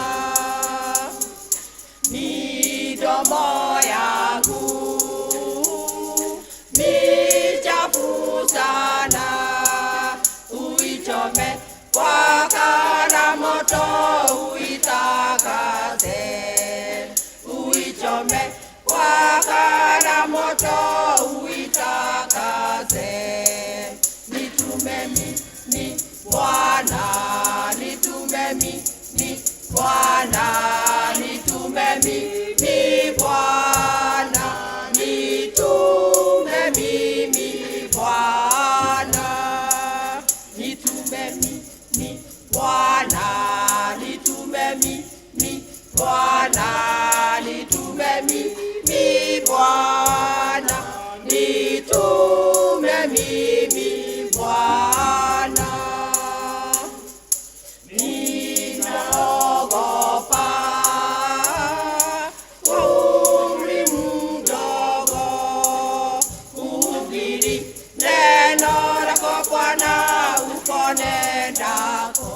Midomo yangu michafu sana, uichome kwa kara moto, uitakase, uichome kwa kara moto, uitakase. Nitume mimi Bwana, nitume mimi Bwana, nitume mimi Bwana, nitume mimi Bwana, nitume mimi Bwana, nitume mimi Bwana, nitume mimi Bwana, nitume mimi Bwana. Ninaogopa umri mdogo, kuhubiri neno lako Bwana uko nendako,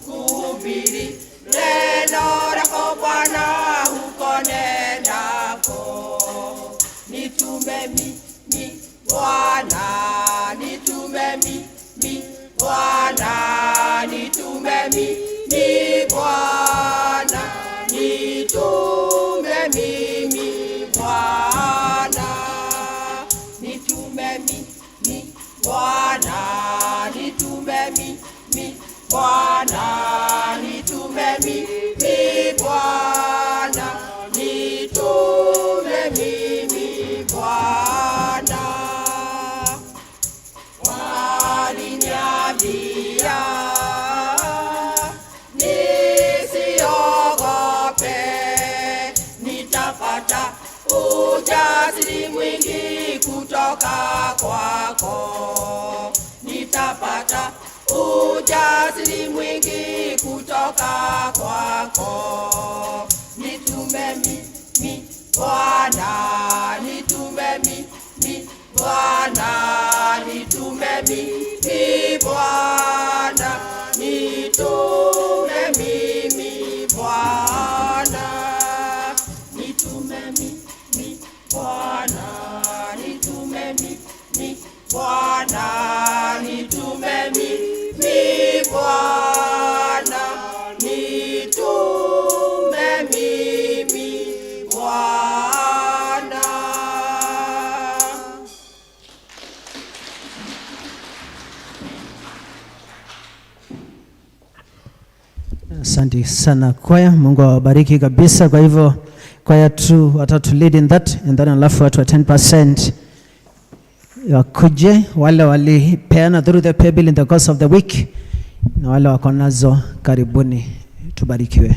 kuhubiri neno lako Bwana uko nendako. Nitume mimi Bwana, nitume mimi Bwana, nitume mimi Bwana, nitume mimi Bwana, nitume mimi Bwana, nitume mimi Bwana, nitume mimi Bwana, nitume mimi Bwana. Waliniambia nisiogope, nitapata ujasiri mwingi kutoka kwako, nitapata ujasiri mwingi kutoka kwako. Nitume mimi Bwana, nitume mimi Bwana, nitume mimi Bwana, nitume mimi Bwana, nitume mimi Bwana, nitume mimi Bwana, nitume mimi Bwana, nitume mimi Bwana. Asante sana kwaya, Mungu awabariki kabisa. Kwa hivyo kwaya tu watatu lead in that and then alafu watu wa 10% wakuje, wale walipeana through the paybill in the course of the week na wale wako nazo, karibuni, tubarikiwe.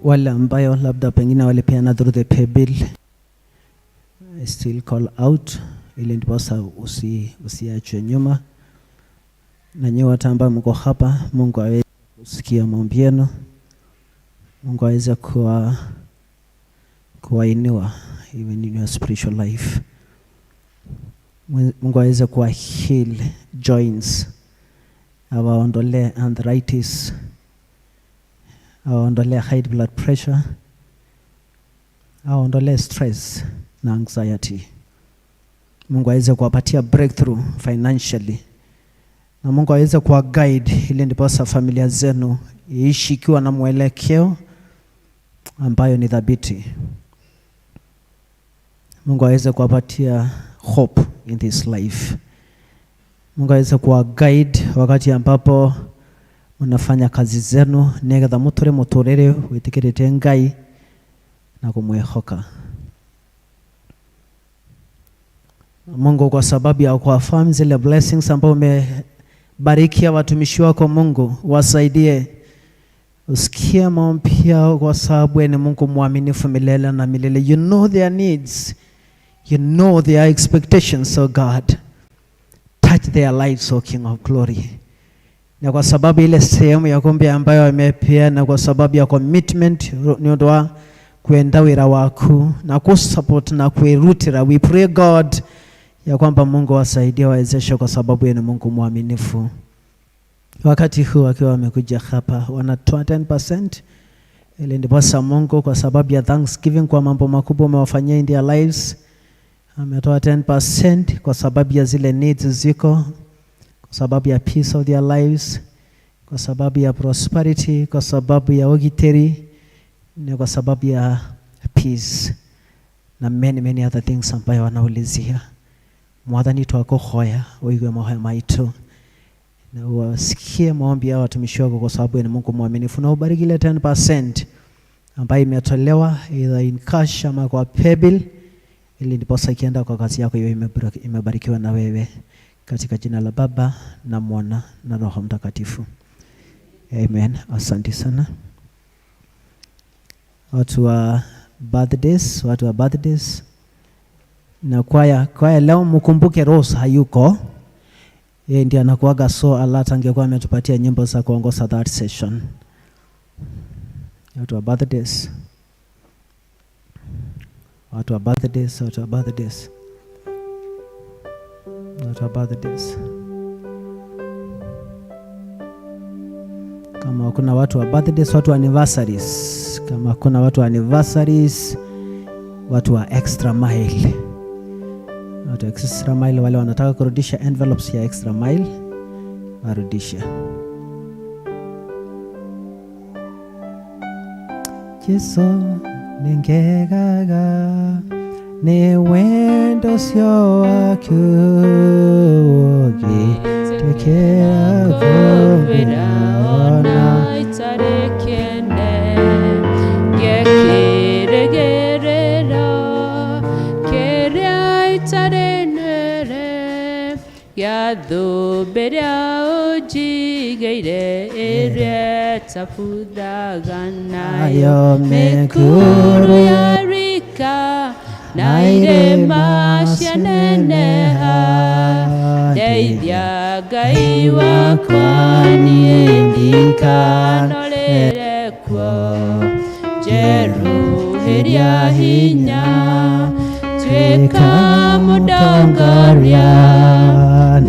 Wale ambayo labda pengine walipeana through the paybill, I still call out ili ndiposa usiachwe nyuma. Na nyewe wote ambao mko hapa, Mungu aweze kusikia maombi yenu, Mungu aweze kuwainua even in your spiritual life. Mungu aweze kuwa heal joints, awaondolee arthritis, awaondolee high blood pressure, awaondolee stress na anxiety. Mungu aweze kuwapatia breakthrough financially, na Mungu aweze kuwa guide ili ndiposa familia zenu iishi ikiwa na mwelekeo ambayo ni thabiti. Mungu aweze kuwapatia hope in this life. Mungu aweze kuwa guide wakati ambapo mnafanya kazi zenu nigetha muture muturire witikirite Ngai na kumwihoka Mungu, kwa sababu ya kuwafahamu zile blessings ambazo umebarikia watumishi wako. Mungu wasaidie, usikie maombi yao, kwa sababu wewe ni Mungu mwaminifu milele na milele. You know their needs, you know their expectations, oh God. Touch their lives, O King of Glory. Na kwa sababu ile sehemu ya kumbi ambayo wamepeana kwa sababu ya commitment ni undu wa kwenda wira waku na kusupport na kwirutira, we pray God ya kwamba Mungu wasaidie, wawezeshe, kwa sababu yeye ni Mungu mwaminifu. Wakati huu wakiwa wamekuja hapa wanatoa 10% ili ndiposa Mungu kwa sababu ya thanksgiving kwa mambo makubwa umewafanyia in their lives, ametoa 10% kwa sababu ya zile needs ziko, kwa sababu ya peace of their lives, kwa sababu ya prosperity, kwa sababu ya ugiteri, na kwa sababu ya peace na many many other things ambayo wanaulizia. Mwathani, twakuhoya uigue mahoya maitu na wasikie maombi ya watumishi wako, kwa sababu ni Mungu mwaminifu, na ubariki ile 10% ambayo imetolewa either in cash ama kwa paybill, ili ndiposa ikienda kwa kazi yako hiyo imebarikiwa na wewe, katika jina la Baba na Mwana na Roho Mtakatifu, amen. Asante sana. Watu wa birthdays, watu wa birthdays na kwaya, kwaya leo mkumbuke Rose hayuko, yeye ndiye anakuaga so alert, angekuwa ametupatia nyimbo za kuongoza that session. Watu wa birthdays, watu wa birthdays, watu wa birthdays, watu wa birthdays. Kama kuna watu wa birthdays, watu wa anniversaries, kama kuna watu wa anniversaries, watu wa extra mile, watu wa extra mile, wale wanataka kurudisha envelopes ya extra mile warudishe. Jesu ningegaga ni wendo cio waku ũngĩtĩkĩra kũmbĩra ona itarĩ kĩene ngĩkĩrĩgĩrĩra kĩrĩa itarĩ nwere gĩa thũmbĩ ĩrĩa ũnjigĩire ĩrĩa ĩtabuthaga nayo Nayo mĩkuru mĩkuru ya rika na irĩma cianeneha, ndeithia Ngai wakwa niĩ ndikanorĩre kuo, njerũhĩria hinya, tuĩka mũndongoria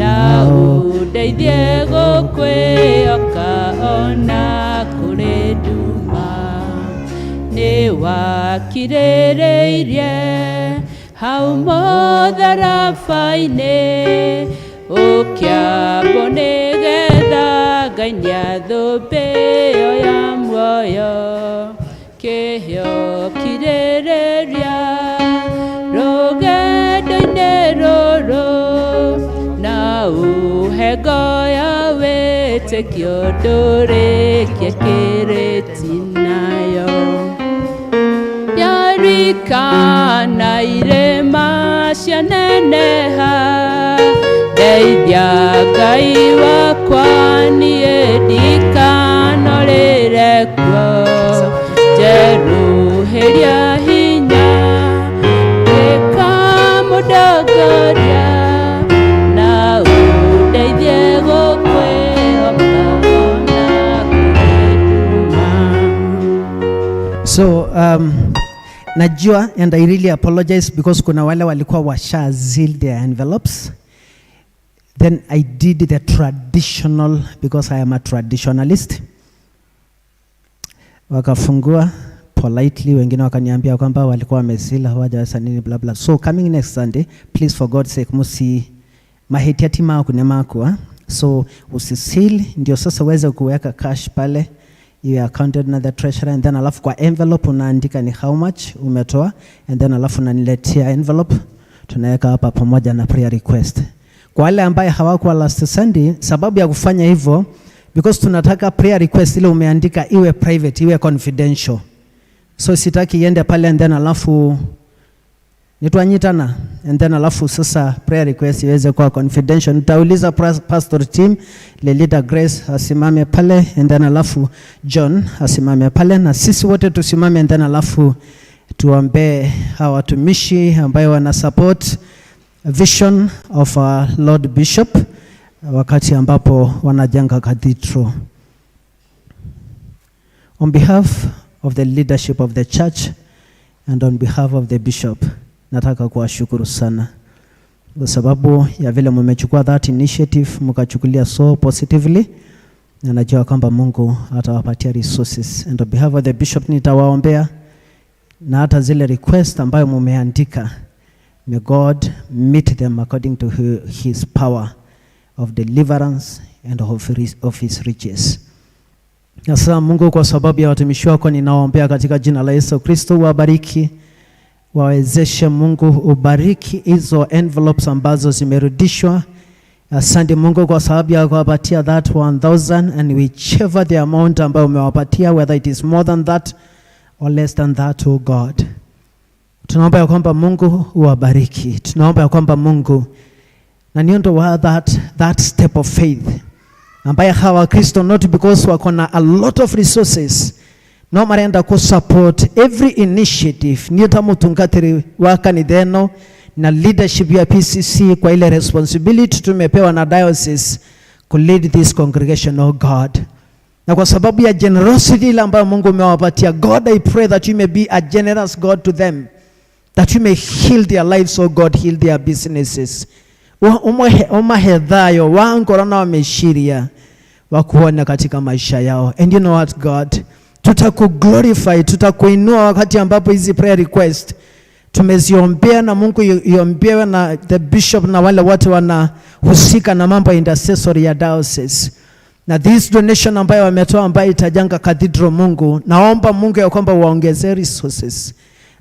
na ũndeithie gũkwĩhoka ona kũrĩ nduma. Nĩ wakirĩrĩirie hau mũtharaba-inĩ, ũkĩambwo nĩgetha ngainia thũmbĩ ĩyo ya muoyo, kĩheo kirĩrĩria rũgendo-inĩ rũrũ, na ũhe ngo ya wĩtĩkio ndũrĩkie kĩrĩtinayo yarika na irĩma cianeneha, ndeithia Ngai wakwa niĩ ndikanorĩre kuo, njerũhĩria hinya, tuĩka mũndongoria na ũndeithie gũkwĩhoka ona kũrĩ nduma. So Najua, and I really apologize because kuna wale walikuwa washa seal their envelopes. Then I did the traditional because I am a traditionalist. Wakafungua politely, wengine wakaniambia kwamba walikuwa wameseal hawajaweza nini bla bla. So coming next Sunday, please for God's sake musi mahitiati maku ne maku ah? So usiseal ndio sasa uweze kuweka cash pale iwe accounted na the treasurer, and then alafu kwa envelope unaandika ni how much umetoa, and then alafu unaniletea envelope tunaweka hapa pamoja na prayer request. Kwa wale ambaye hawakuwa last Sunday, sababu ya kufanya hivyo because tunataka prayer request ile umeandika iwe private, iwe confidential. So sitaki iende pale and then alafu nitwanyitana and then alafu sasa prayer request iweze kuwa confidential. Nitauliza pastor team, Lelida Grace asimame pale and then alafu John asimame pale na sisi wote tusimame and then alafu tuombee hawa watumishi ambayo wana support vision of our Lord Bishop wakati ambapo wanajenga cathedral. On behalf of the leadership of the church and on behalf of the bishop, nataka kuwashukuru sana kwa sababu ya vile mmechukua that initiative, mkachukulia so positively, na najua kwamba Mungu atawapatia resources. And on behalf of the bishop nitawaombea, na hata zile request ambayo mumeandika, may God meet them according to his power of deliverance and of his riches. Na sasa Mungu, kwa sababu ya watumishi wako ninawaombea katika jina la Yesu Kristo, wabariki, wawezeshe Mungu, ubariki hizo envelopes ambazo zimerudishwa. Asante Mungu kwa sababu ya kuwapatia that 1000 and whichever the amount ambayo umewapatia, whether it is more than that or less than that, oh God. Tunaomba ya kwamba Mungu uwabariki. Tunaomba ya kwamba Mungu, na ndio wa that step of faith ambaye hawa Kristo, not because wako na a lot of resources, no marenda ku support every initiative niyo mutungatiri wa kanitheno na leadership ya PCC kwa ile responsibility tumepewa na diocese ku lead this congregation, oh God. Na kwa sababu ya generosity ile ambayo Mungu umewapatia, God, I pray that you may be a generous God to them, that you may heal their lives, oh God, heal their businesses. Umahe thayo wangoro na wameshiria wakuone katika maisha yao. And you know what, God, tutakuglorify, tutakuinua wakati ambapo hizi prayer request tumeziombea na Mungu iombewe na the bishop na wale wote wanahusika na mambo ya intercessory ya diocese. Na this donation ambayo wametoa ambayo itajenga cathedral, Mungu, naomba Mungu ya kwamba waongezee resources.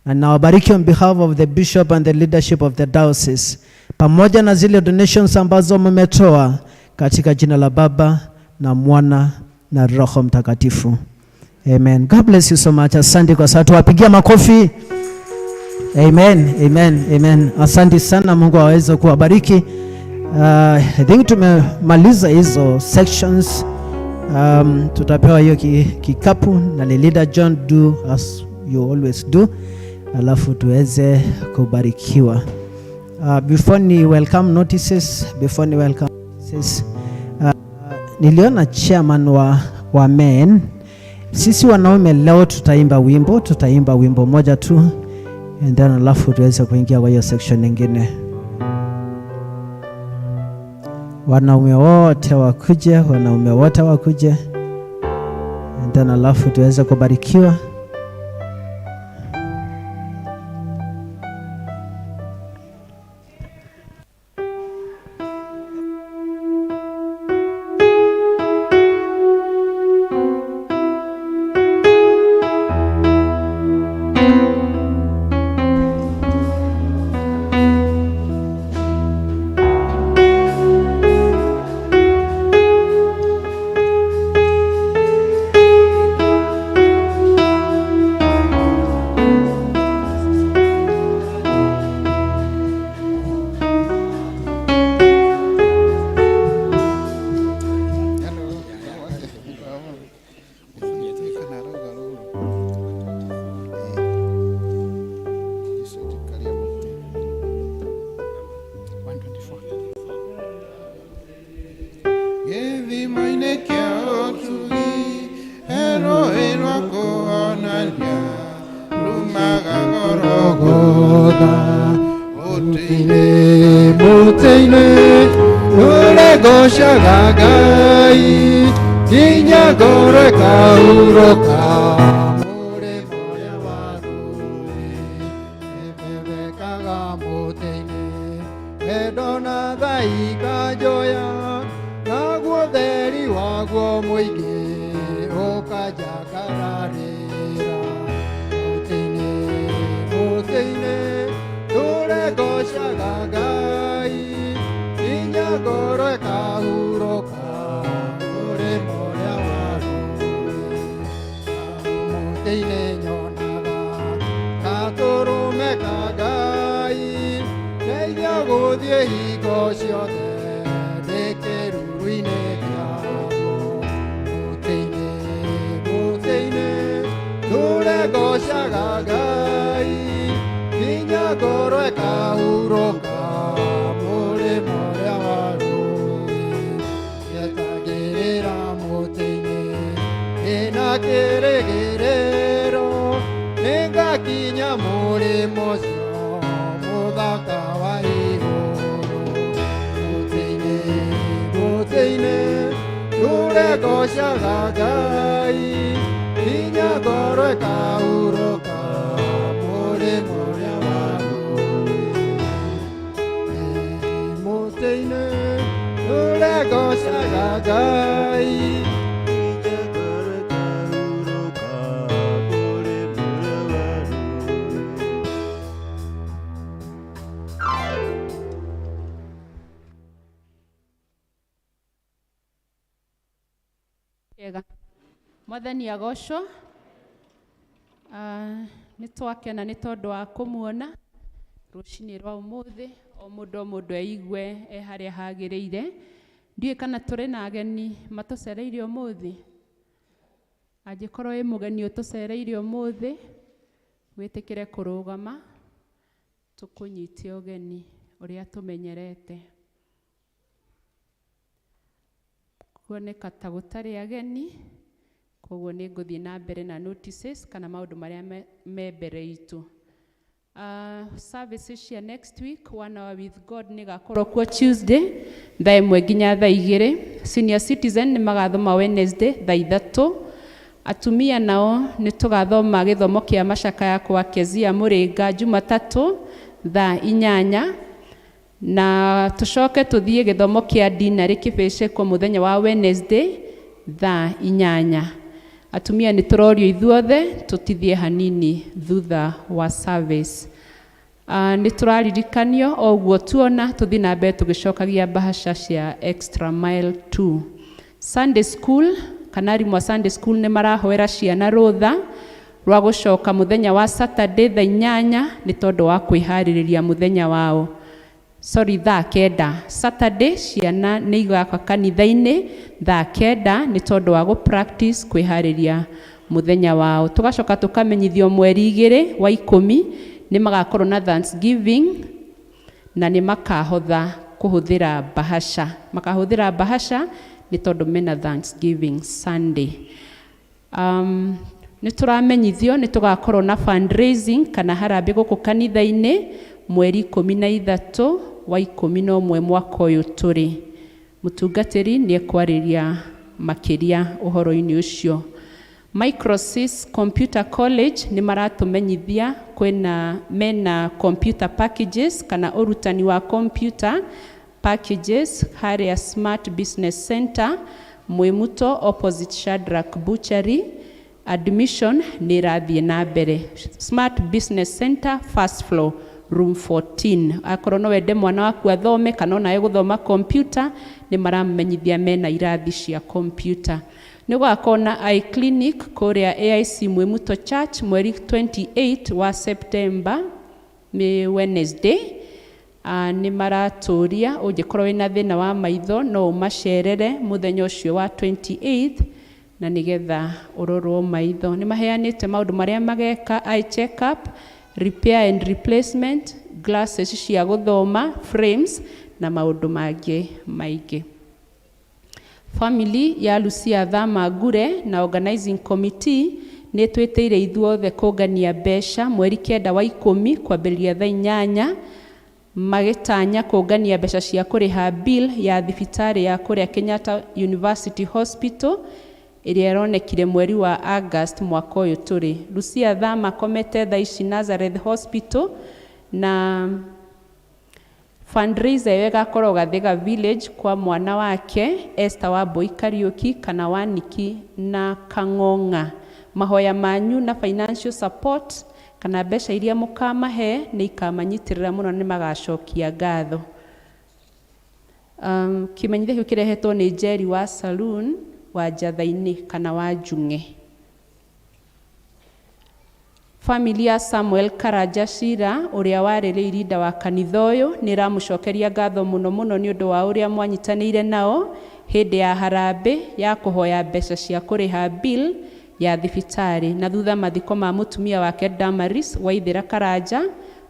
Na nawabariki on behalf of the bishop and the leadership of the diocese, pamoja na zile donations ambazo mmetoa, katika jina la Baba na Mwana na Roho Mtakatifu. Amen. God bless you so much. Asante kwa sababu tuwapigia makofi. Amen, amen, amen. Asante sana, Mungu aweze kuwabariki. I think tumemaliza hizo sections. Tutapewa hiyo kikapu na leader John, do as you always do, alafu tuweze kubarikiwa. Before ni welcome notices, niliona chairman wa men. Sisi wanaume leo tutaimba wimbo moja tu and then alafu tuweze kuingia kwa hiyo section nyingine. Wanaume wote wakuje, wanaume wote wakuje and then alafu tuweze kubarikiwa. Gĩthima-inĩ kĩa ũtugi he rũĩ rwa kũhonania rumaga ngoro. Golgotha. Mũtĩ-inĩ, mũtĩ-inĩ, ũrĩgocaga Ngai, nginya ngoro ĩkahurũka. Mũrĩmo ũrĩa wa rũĩ, ĩbebekaga mũtĩ-inĩ, wendo na tha ikanjoya, naguo theri waguo mũingĩ ũkanjangararĩra. Mũtĩ-inĩ, mũtĩ-inĩ, tũregocaga Ngai, nginya ngoro ĩkahurũka. Mũrĩmo ũrĩa wa rũĩ, mũtĩ-inĩ nyonaga gatũrũme ka Ngai, ndeithia gũthiĩ hingo ciothe ndĩ kĩruru-inĩ kĩaguo. Mũtĩ-inĩ, mũtĩ-inĩ, tũregocaga Ngai, nginya ngoro ĩkahurũka. Mũrĩmo ũrĩa wa rũĩ, ngetagĩrĩra mũtĩ-inĩ, ndĩna kĩrĩgĩrĩro, nĩngakinya mũrĩmo ũcio mũthaka wa igũrũ. Mũtĩ-inĩ, mũtĩ-inĩ, tũregocaga Ngai, nginya ngoro ĩkahurũka. Mũrĩmo ũrĩa wa rũĩ, mũtĩ-inĩ, tũregocaga Ngai, nginya ngoro ĩkahurũka. Mũrĩmo ũrĩa wa rũĩ. Ega. Mwathani agocwo. Ah, nĩ twakena nĩ tondũ wa kũmuona rũcinĩ rwa ũmũthĩ, o mũndũ o mũndũ eigue e harĩa hagĩrĩire. Ndiũĩ kana tũrĩ na ageni matũcereire ũmũthĩ. Angĩkorwo wĩ mũgeni ũtũcereire ũmũthĩ, wĩtĩkĩre kũrũgama tũkũnyite ũgeni ũrĩa tũmenyerete. Kuoneka ta gũtarĩ ageni, koguo nĩ ngũthiĩ na mbere na notices kana maũndũ marĩa me mbere itũ. Services cia next week, One Hour with God nĩ gakorwo kuo Tuesday thaa 1 nginya thaa 2. Senior citizen nĩ magathoma Wednesday thaa 3. Atumia nao nĩ tũgathoma gĩthomo kĩa macakaya kwa Kezia Mũrĩnga Jumatatũ thaa 8, na tũcoke tũthiĩ gĩthomo kĩa dinarĩ kĩbĩcĩkwo mũthenya wa Wednesday thaa 8. Atumia nĩ tũrorio ithuothe tũtithie hanini thutha wa service. Nĩ tũraririkanio o ũguo tuona tũthiĩ na mbere tũgĩcokagia mbahaca cia extra mile 2. Sunday school kana arimũ a Sunday school nĩ marahoera ciana rũtha rwa gũcoka mũthenya wa Saturday thaa 8 nĩ tondũ wa kwĩharĩrĩria mũthenya wao. Sorry, thaa 9. Saturday ciana nĩ igaka kanitha-inĩ thaa 9 nĩ tondũ wa gũ practice kwĩharĩria mũthenya wao. Tũgacoka tũkamenyithio mweri 2 wa 10 nĩ magakorwo na Thanksgiving, na nĩ makahotha kũhũthĩra mbahaca. Makahũthĩra mbahaca nĩ tondũ mena Thanksgiving Sunday. Nĩ tũramenyithio nĩ tũgakorwo na fundraising kana harambĩ gũkũ kanitha-inĩ mweri 13 wa 11 mwaka ũyũ tũrĩ. Mũtungatĩri nĩ ekwarĩria makĩria ũhoro-inĩ ũcio. Microsys Computer College nĩ maratũmenyithia kwĩna mena computer packages kana ũrutani wa computer packages harĩa Smart Business Center, Mwimuto, opposite Shadrack Butchery. Admission nĩ ĩrathiĩ na mbere. Smart Business Center, first floor, room 14. Akorwo no wende mwana waku athome kana onawe gũthoma computer, nĩ maramenyithia mena irathi cia computer. Nĩ gũgakorwo na eye clinic kũrĩa AIC Mwimuto Church mweri 28 wa September, nĩ Wednesday. Nĩ maratũria ũngĩkorwo wĩna thĩna wa maitho no ũmacerere mũthenya ũcio wa 28 na nĩgetha ũrorwo maitho. Nĩ maheanĩte maũndũ marĩa mageka: eye check up, repair and replacement, glasses cia gũthoma, frames na maũndũ mangĩ maingĩ. Family ya Lucia Thama Ngure na organizing committee Nĩ twĩtĩire ithuothe kũngania mbeca mweri 9 wa 10 kwambĩrĩria thaa 8, magĩtanya kũngania mbeca cia kũrĩha bill ya thibitarĩ ya kũrĩa Kenyatta University Hospital ĩrĩa ĩronekire mweri wa August mwaka ũyũ tũrĩ. Lucia Thama akomete thaa ici Nazareth Hospital, na fundraiser ĩyo ĩgakorwo Gathiga Village kwa mwana wake Esther Wambui Kariuki kana Waniki na Kang'ong'a. Mahoya manyu na financial support kana mbeca iria mũkamahe nĩ ikamanyitĩrĩra mũno na nĩ magacokia ngatho. Kĩmenyithia kĩu kĩrehetwo nĩ Jerry wa Saloon wa Njatha-inĩ kana wa Njung'e. Family ya Samuel Karanja Cira ũrĩa warĩ rĩirinda wa kanitha ũyũ nĩ ĩramũcokeria ngatho mũno mũno nĩ ũndũ wa ũrĩa mwanyitanĩire nao hĩndĩ ya harambĩ ya kũhoya mbeca cia kũrĩha bill ya thibitarĩ, na thutha mathiko ma mũtumia wake Damaris Waithĩra Karanja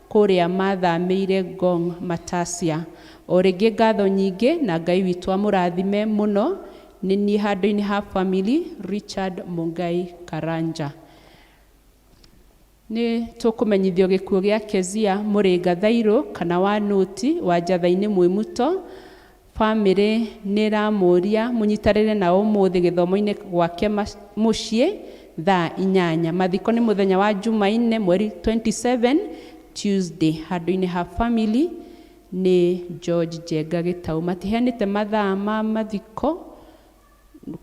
kũrĩa mathamĩire Ngong Matasia. O rĩngĩ ngatho nyingĩ na Ngai witũ amũrathime mũno. Nĩ niĩ handũ-inĩ ha family Richard Mungai Karanja. Nĩ tũkũmenyithio gĩkuũ gĩa Kezia Mũrĩnga Thairũ kana wa Nũti wa Njatha-inĩ Mwĩmuto. Family nĩ ĩramũria mũnyitanĩre nao ũmũthĩ gĩthomo-inĩ gwake mũciĩ thaa 8. Mathiko nĩ mũthenya wa Jumaine mweri 27 Tuesday. Handũ-inĩ ha family nĩ George Njenga Gĩtaũ. Matiheanĩte mathaa ma mathiko,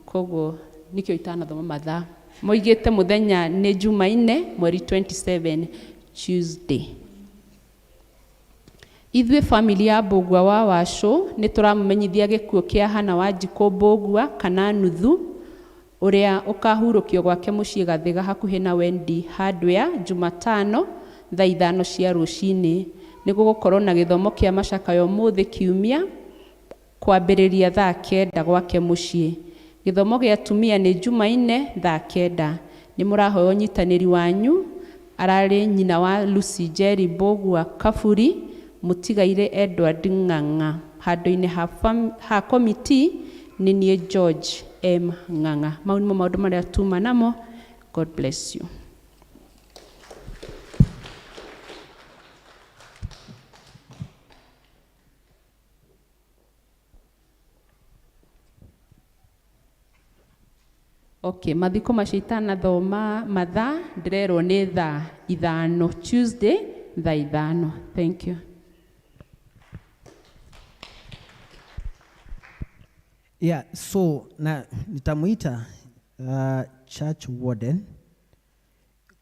koguo nĩkĩo itanathoma mathaa. Moigĩte mũthenya nĩ Jumaine mweri 27 Tuesday. Ithuĩ family ya Mbũgua wa Wacũ nĩ tũramũmenyithia gĩkuũ kĩa Hana Wanjikũ Mbũgua kana Nuthu ũrĩa ũkahurũkio gwake mũciĩ Gathiga hakuhĩ na Wendy Hardware Jumatano thaa 5 cia rũcinĩ. Nĩ gũgũkorwo na gĩthomo kĩa macakayo ũmũthĩ kiumia kwambĩrĩria thaa 9 gwake mũciĩ. Gĩthomo gĩa atumia nĩ Jumaine thaa 9. Nĩ mũrahoya ũnyitanĩri wanyu. Ararĩ nyina wa Lucy Njeri Mbũgua Kaburi, mũtigaire Edward Ng'ang'a. Handũ-inĩ ha committee nĩ niĩ George M Ng'ang'a. Mau nĩmo maũndũ marĩa tuma namo. God bless you. Okay, mathiko macio itanathoma mathaa ndĩrerwo nĩ thaa 5 Tuesday thaa 5. Thank you. Yeah, so na nitamuita church warden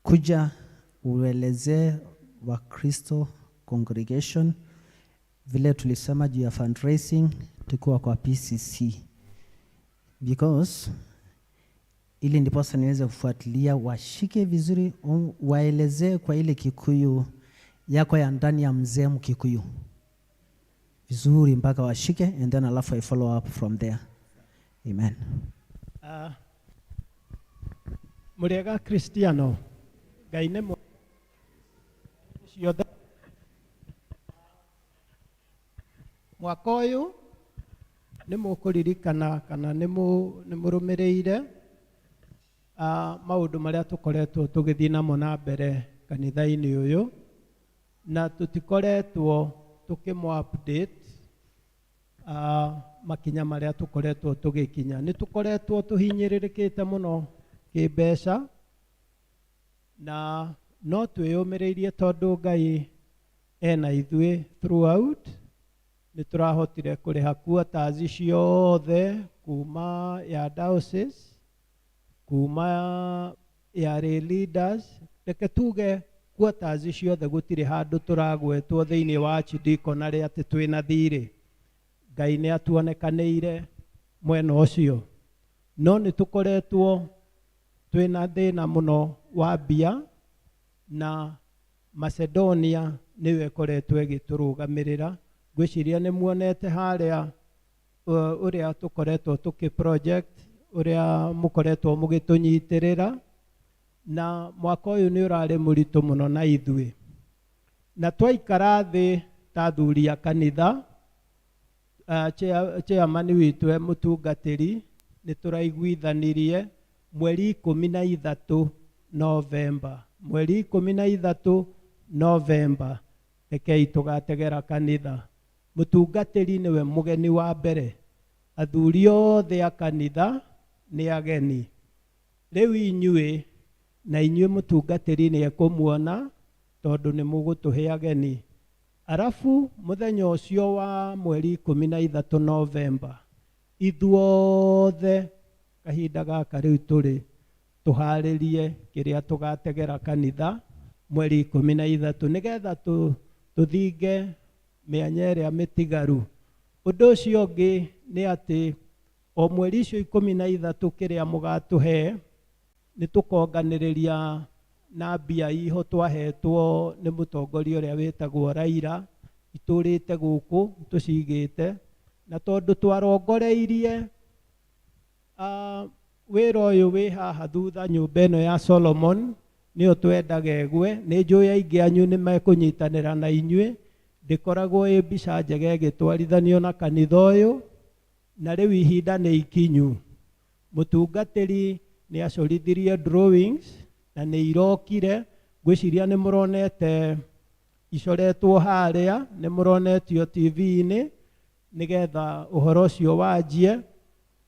kuja uelezee Wakristo congregation vile tulisema juu ya fundraising tukiwa kwa PCC, because ili ndiposa niweze kufuatilia washike vizuri, waelezee kwa ile Kikuyu yako ya ndani ya mzee Mkikuyu vizuri mpaka washike, and then alafu I follow up from there. Amen. Mũrĩega Kristiano, Ngai nĩ ciothe. Mwaka ũyũ nĩ mũkũririkana kana nĩ mũrũmĩrĩire maũndũ marĩa tũkoretwo tũgĩthiĩ namo na mbere kanitha-inĩ ũyũ, na tũtikoretwo tũkĩmũ update makinya marĩa tũkoretwo tũgĩkinya. Nĩ tũkoretwo tũhinyĩrĩrĩkĩte mũno kĩmbeca, na no twĩyũmĩrĩirie tondũ Ngai ena ithuĩ throughout. Nĩ tũrahotire kũrĩha quarters ciothe kuma ya diocese, kuma ya lay leaders. Reke tuge quarters ciothe gũtirĩ handũ tũragwetwo thĩinĩ wa archdeaconry atĩ twĩna thirĩ. Ngai nĩ atuonekanĩire mwena ũcio, no nĩ tũkoretwo twĩna thĩna mũno wa mbia, na Macedonia nĩyo ĩkoretwo ĩgĩtũrũgamĩrĩra. Ngwĩciria nĩ muonete harĩa ũrĩa tũkoretwo tũkĩ project, ũrĩa mũkoretwo mũgĩtũnyitĩrĩra, na mwaka ũyũ nĩ ũrarĩ mũritũ mũno na ithuĩ. Na twaikara thĩ ta athuri a kanitha, chairman witũ e mũtungatĩri, nĩ tũraiguithanirie mweri 13 Novemba. Mweri 13 Novemba, rekei tũgategera kanitha. Mũtungatĩri nĩwe mũgeni wa mbere, athuri othe a kanitha nĩ ageni. Rĩu inyuĩ na inyuĩ mũtungatĩri nĩ ekũmuona tondũ nĩ mũgũtũhe ageni. Arabu mũthenya ũcio wa mweri 13 Novemba, ithuothe kahinda gaka rĩu tũrĩ tũharĩrie kĩrĩa tũgategera kanitha mweri 13, nĩgetha tũthinge mĩanya ĩrĩa mĩtigaru. Ũndũ ũcio ũngĩ nĩ atĩ o mweri icio 13 kĩrĩa mũgatũhe nĩ tũkonganĩrĩria na mbia iho twahetwo nĩ mũtongoria ũrĩa wĩtagwo Raila, itũrĩte gũkũ tũcigĩte, na tondũ twarongoreirie wĩra ũyũ wĩ haha thutha nyũmba ĩno ya Solomon nĩyo twendaga ĩgwe. Nĩ njũĩ aingĩ anyu nĩ mekũnyitanĩra na inyuĩ, ndĩkoragwo ĩ mbica njega ĩgĩtwarithanio na kanitha ũyũ, na rĩu ihinda nĩ ikinyu. Mũtungatĩri nĩ acorithirie drawings na nĩ irokire, ngwĩciria nĩ mũronete icoretwo harĩa, nĩ mũronetio TV-inĩ nĩgetha ũhoro ũcio wanjie.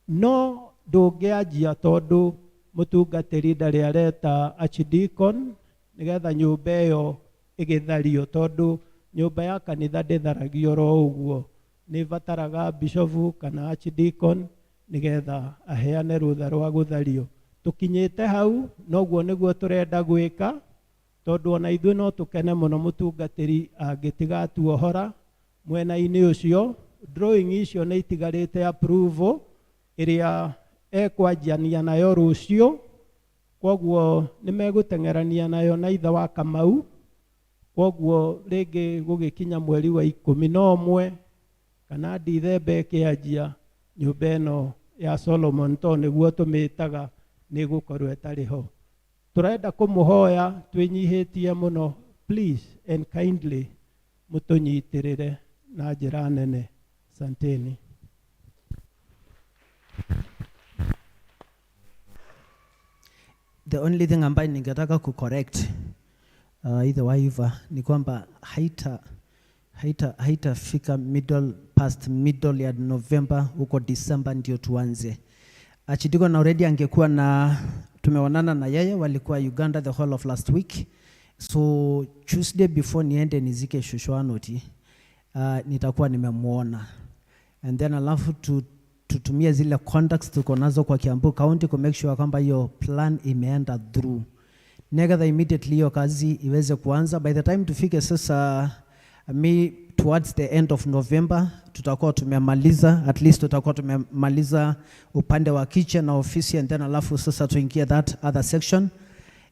No ndũngĩanjia tondũ mũtungatĩri ndarĩ areta archdeacon nĩgetha nyũmba ĩyo ĩgĩthario, tondũ nyũmba ya kanitha ndĩtharagio oro ũguo, nĩ ĩbataraga bishofu kana archdeacon nĩgetha aheane rũtha rwa gũthario. Tũkinyĩte hau, noguo nĩguo tũrenda gwĩka, tondũ ona ithuĩ no tũkene mũno mũtungatĩri angĩtigatuohora mwena-inĩ ũcio. Drawing icio nĩ itigarĩte approval ĩrĩa ekwanjania nayo rũciũ, kwoguo nĩ megũteng'erania nayo na ithe wa Kamau. Kwoguo rĩngĩ gũgĩkinya mweri wa 11 kana Dithemba ĩkĩanjia, nyũmba ĩno ya Solomon, tondũ nĩguo tũmĩtaga, nĩ ĩgũkorwo ĩtarĩ ho. Tũrenda kũmũhoya twĩnyihĩtie mũno, please and kindly mũtũnyitĩrĩre na njĩra nene. Asanteni. The only thing ambayo ningetaka kucorrect either waiva ni kwamba haitafika middle, past middle ya November huko December ndio tuanze. Archdeacon already angekuwa na tumeonana na yeye, walikuwa Uganda the whole of last week. So Tuesday before niende nizike Shushuanoti, nitakuwa nimemuona. And then alafu tutumie zile contacts tuko nazo kwa Kiambu County ku make sure kwamba hiyo plan imeenda through. Negatha immediately hiyo kazi iweze kuanza. By the time tufike sasa mi towards the end of November tutakuwa tumemaliza, at least tutakuwa tumemaliza upande wa kitchen na ofisi, and then alafu sasa tuingie that other section.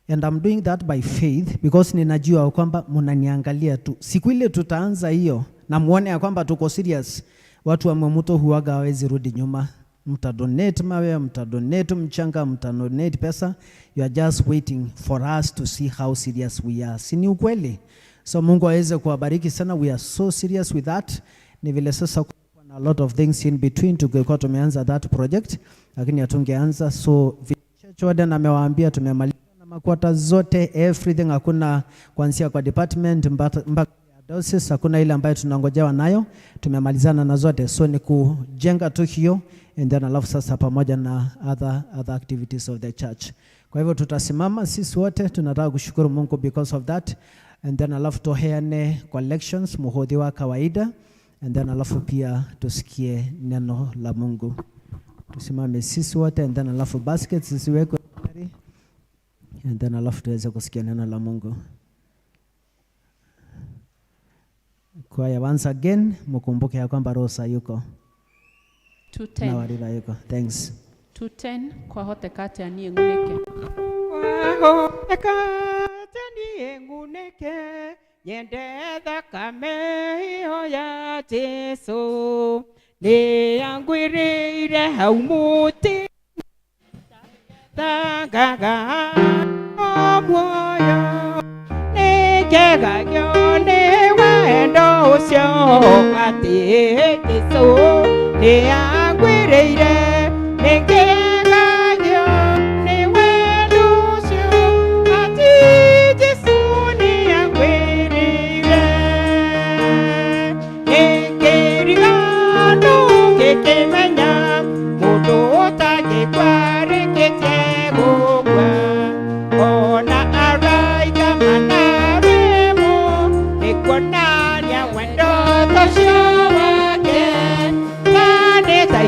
And I'm doing that by faith because ninajua kwamba mnaniangalia tu. Siku ile tutaanza hiyo na muone ya kwamba tuko serious, watu wa Mwemuto huwaga hawezi rudi nyuma. Mtadonate mawe, mtadonate mchanga, mtadonate pesa. You are just waiting for us to see how serious we are. Si ni ukweli? So Mungu aweze kuwabariki sana. We are so serious with that. Ni vile sasa kuna a lot of things in between tungekuwa tumeanza that project, lakini hatungeanza. So church warden amewaambia tumemaliza na makwata zote, everything, hakuna kuanzia kwa department mpaka diocese, hakuna ile ambayo tunangojewa nayo, tumemalizana na zote. So ni kujenga tu hiyo, and then alafu sasa pamoja na other activities of the church. Kwa hivyo tutasimama sisi wote, tunataka kushukuru Mungu because of that, and then alafu tuheane collections muhodhi wa kawaida, and then alafu pia tusikie neno la Mungu. Tusimame sisi wote, and then alafu baskets zisiwekwe tayari, and then alafu tuweze kusikia neno la Mungu. Kwaya, once again mkumbuke ya kwamba Rosa yuko 210. na Warira yuko. Thanks. 210, kwahoteka atĩa niĩ ng'unĩke? Kwahoteka atĩa niĩ ng'unĩke, nyende thakame ĩyo ya Jesũ, nĩ yangwĩrĩire hau mũtĩ thangaga muoyo, nĩ ngegagio nĩ wendo ũcio atĩ Jesũ nĩ angwĩrĩire, nĩ ngegagio nĩ wendo ũcio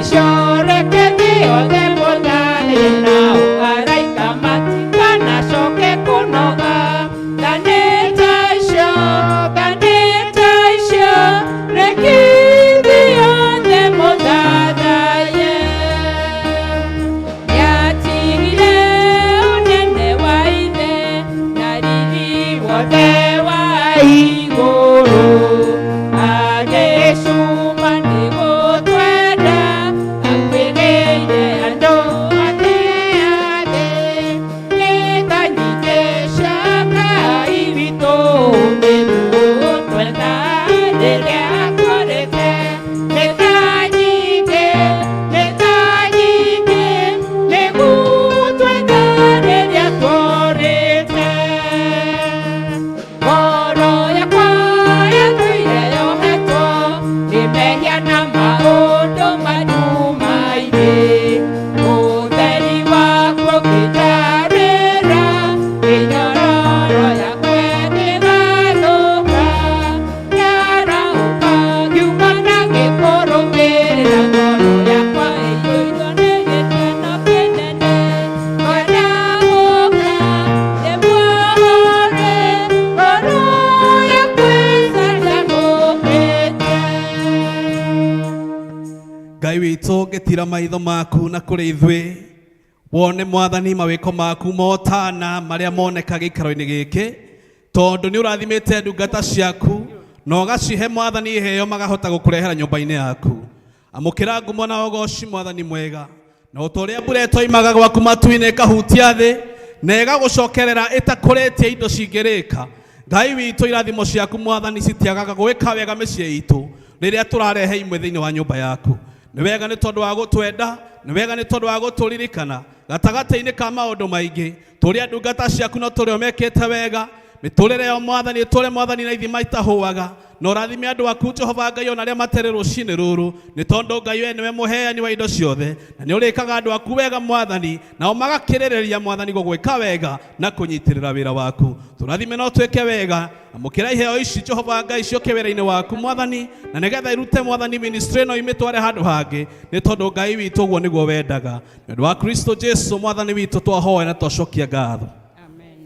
icio reke thĩ yothe mũthathaiye nao araika matikanacoke kũnoga. Kanitha icio, kanitha icio, reke thĩ yothe mũthathaiye. Nĩatigire ũnene wa ithe na riri wothe wa igũrũ, agĩcuma nĩgũtwenda, akuĩrĩire andũ othe a thĩ. Nĩ tha nyingĩ cia Ngai witũ nĩgũtwenda rĩrĩa twarĩte. Nĩ tha nyingĩ, nĩ tha nyingĩ, nĩgũtwenda rĩrĩa twarĩte. Ngoro yakwa yatũire yohetwo nĩ mehia na maũndũ mandumaine. Ũtheri waku ũkĩnjarĩra, mĩnyororo yakwa ĩkĩgathũka. Ndarahũka ngiuma na ngĩkũrũmĩrĩra, ngoro yakwa ĩiyũirwo nĩ gĩkeno kĩnene. Ndarahũka ndĩmuohore, ngoro yakwa ĩcanjamũkĩte. Ngai witũ ngĩtira maitho maku na kũrĩ ithuĩ wone mwathani mawĩko maku motana marĩa moneka gĩikaro-inĩ gĩkĩ tondũ nĩ ũrathimĩte ndungata ciaku na ũgacihe mwathani iheo magahota gũkũrehera nyũmba-inĩ yaku. Amũkĩra ngumo na ũgoci mwathani mwega, na ũta ũrĩa mbura ĩtoimaga gwaku matu-inĩ ĩkahutia thĩ na ĩgagũcokerera ĩtakũrĩtie indo cingĩrĩka. Ngai witũ irathimo ciaku mwathani citiagaga gwĩka wega mĩciĩ itũ rĩrĩa tũrarehe imwe thĩinĩ wa nyũmba yaku. Nĩ wega nĩ tondũ wa gũtwenda, nĩ wega nĩ tondũ wa gũtũririkana gatagatĩ-inĩ ka maũndũ maingĩ. Tũrĩ ndungata ciaku no tũrĩ o mekĩte wega mĩtũrĩre ya mwathani ĩtũre mwathani na ithima itahũaga, na ũrathime andũ aku Jehova Ngai ona arĩa materĩ rũcinĩ rũrũ, nĩ tondũ Ngai we nĩwe mũheani wa indo ciothe na nĩ ũrĩkaga andũ aku wega mwathani, nao magakĩrĩrĩria mwathani gũgwĩka wega na kũnyitĩrĩra wĩra waku. Tũrathime no twĩke wega. Amũkĩra iheo ici Jehova Ngai ciũke wĩra-inĩ waku mwathani, na nĩgetha irute mwathani ministry ĩno imĩtware handũ hangĩ, nĩ tondũ Ngai witũ ũguo nĩguo wendaga. Nĩ ũndũ wa Kristo Jesu mwathani witũ twahoya na twacokia ngatho. Amen.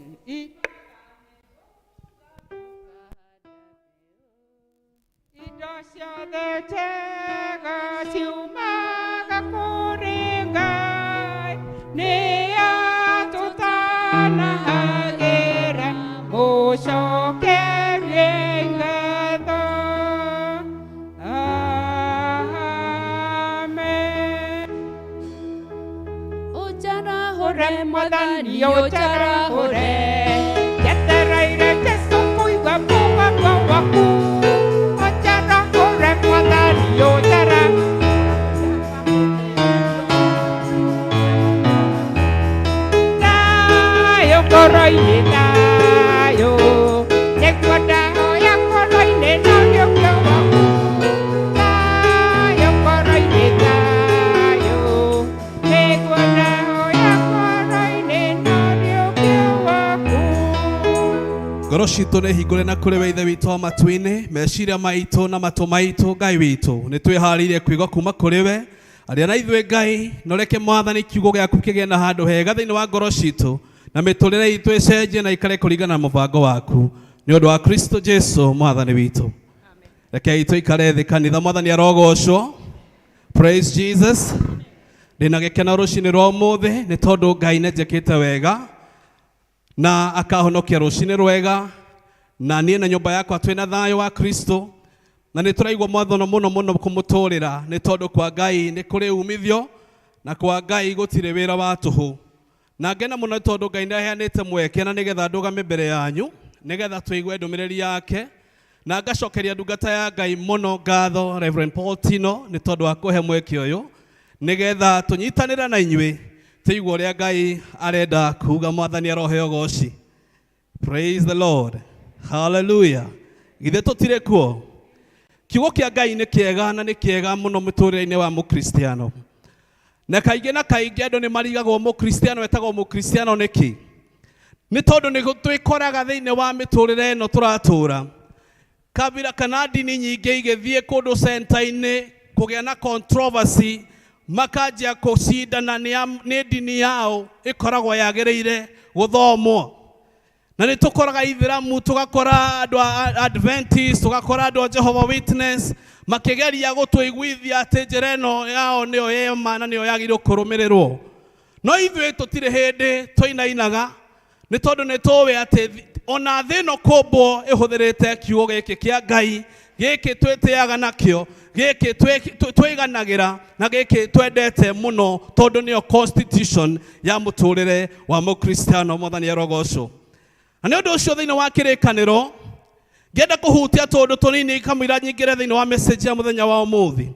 Indo ciothe njega ciumaga kũrĩ Ngai, nĩ atũtanahagĩra, mũcokerie ngatho. Amen. Ũnjarahũre mwathani, ũnjarahũre, njetereire Jesũ kũigua mũgambo waku. Ũnjarahũre mwathani, ũnjara thayũ ngoro-inĩ, thayũ nĩguo ndahoya ngoro-inĩ na ũriũkio waku. Thayũ ngoro-inĩ, thayũ nĩguo ndahoya ngoro-inĩ na ũriũkio waku. Ngoro citũ nĩ hingũre na kũrĩ we Ithe witũ wa matu-inĩ, meciria maitũ na matũ maitũ Ngai witũ nĩ twĩharĩirie kũigua kuma kũrĩ we. Aria na ithuĩ Ngai, na ũreke mwathani kiugo gĩaku kĩgĩe na handũ hega thĩinĩ wa ngoro citũ, na mĩtũrĩre itũ ĩcenjie na ikare kũringana na mũbango waku, nĩ ũndũ wa Kristo Jesu mwathani witũ. Rekei tũikare thĩ kanitha, mwathani arogocwo. Praise Jesus. Ndĩna gĩkeno rũcinĩ rwa ũmũthĩ nĩ tondũ Ngai nĩ njĩkĩte wega na akahonokia rũcinĩ rwega, na niĩ na nyũmba yakwa twĩna thayũ wa Kristo, na nĩ tũraigua mwathano mũno mũno kũmũtũrĩra, nĩ tondũ kwa Ngai nĩ kũrĩ umithio na kwa Ngai gũtirĩ wĩra wa tũhũ. Na ngena mũno nĩ tondũ Ngai nĩ aheanĩte mweke na nĩgetha ndũgame mbere yanyu nĩgetha tũigue ndũmĩrĩri yake, na ngacokeria ndungata ya Ngai mũno ngatho Reverend Paul Tino nĩ tondũ wa kũhe mweke ũyũ nĩgetha tũnyitanĩre na inyuĩ tũigue ũrĩa Ngai arenda kuga. Mwathani aroheo goci. Praise the Lord. Hallelujah. Githĩ tũtirĩ kuo? Kiugo kĩa Ngai nĩ kĩega na nĩ kĩega mũno mũtũrĩre-inĩ wa mũkristiano. Na kaingĩ na kaingĩ andũ nĩ marigagwo mũkristiano etagwo mũkristiano nĩkĩ? Nĩ tondũ nĩ twĩkoraga thĩinĩ wa mĩtũrĩre ĩno tũratũra. Kabira kana ndini nyingĩ igĩthiĩ kũndũ center-inĩ kũgĩa na controversy, Makanjia kũcindana nĩ ndini yao ĩkoragwo yagĩrĩire gũthomwo. Na nĩ tũkoraga ithĩramu, tũgakora andũ a Adventist, tũgakora andũ a Jehovah Witness makĩgeria gũtũiguithia atĩ njĩra ĩno yao nĩyo yema na nĩyo yagĩrĩirwo kũrũmĩrĩrwo. No ithuĩ tũtirĩ hĩndĩ tũinainaga, nĩ tondũ nĩ tũĩ atĩ ona thĩ ĩno kũmbwo ĩhũthĩrĩte kiugo gĩkĩ kĩa Ngai, gĩkĩ twĩtĩaga nakĩo, gĩkĩ twĩganagĩra na gĩkĩ twendete mũno, tondũ nĩyo constitution ya mũtũrĩre wa mũkristiano. Mwathani arogocwo. Na nĩ ũndũ ũcio thĩinĩ wa kĩrĩkanĩro ngĩenda kũhutia tũndũ tũnini kamũira nyingĩre thĩinĩ wa message ya mũthenya wa ũmũthĩ.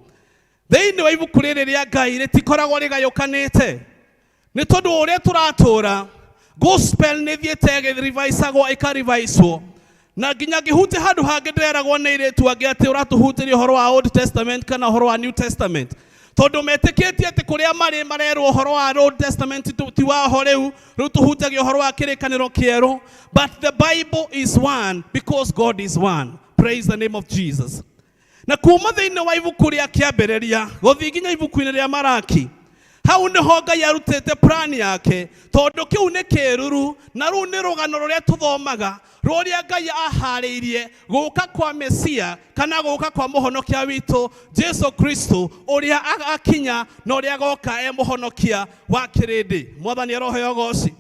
Thĩinĩ wa ibuku rĩrĩ rĩa Ngai rĩtikoragwo rĩgayũkanĩte, nĩ tondũ ũrĩa tũratũra gospel nĩ thiĩte ĩgĩrivaicagwo ĩkarivaicwo, na nginya ngĩhutia handũ hangĩ ndĩreragwo nĩ airĩtu angĩ atĩ ũratũhutĩria ũhoro wa Old Testament kana ũhoro wa New Testament, tondũ metĩkĩtie atĩ kũrĩa marĩ marerwo ũhoro wa Old Testament ti waho rĩu, rĩu tũhunjagia ũhoro wa kĩrĩkanĩro kĩerũ. But the Bible is one because God is one. Praise the name of Jesus. Na kuma thĩinĩ wa ibuku rĩa kĩambĩrĩria gũthiĩ nginya ibuku-inĩ rĩa Maraki, hau nĩho Ngai arutĩte plan yake, tondũ kĩu nĩ kĩruru na rũu nĩ rũgano rũrĩa tũthomaga rũrĩa Ngai aharĩirie gũka kwa Mesia kana gũka kwa mũhonokia witũ Jesu Kristo, ũrĩa agakinya na ũrĩa agoka e mũhonokia wa kĩrĩndĩ. Mwathani aroheo ũgoci.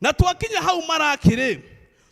Na twakinya hau Maraki rĩ,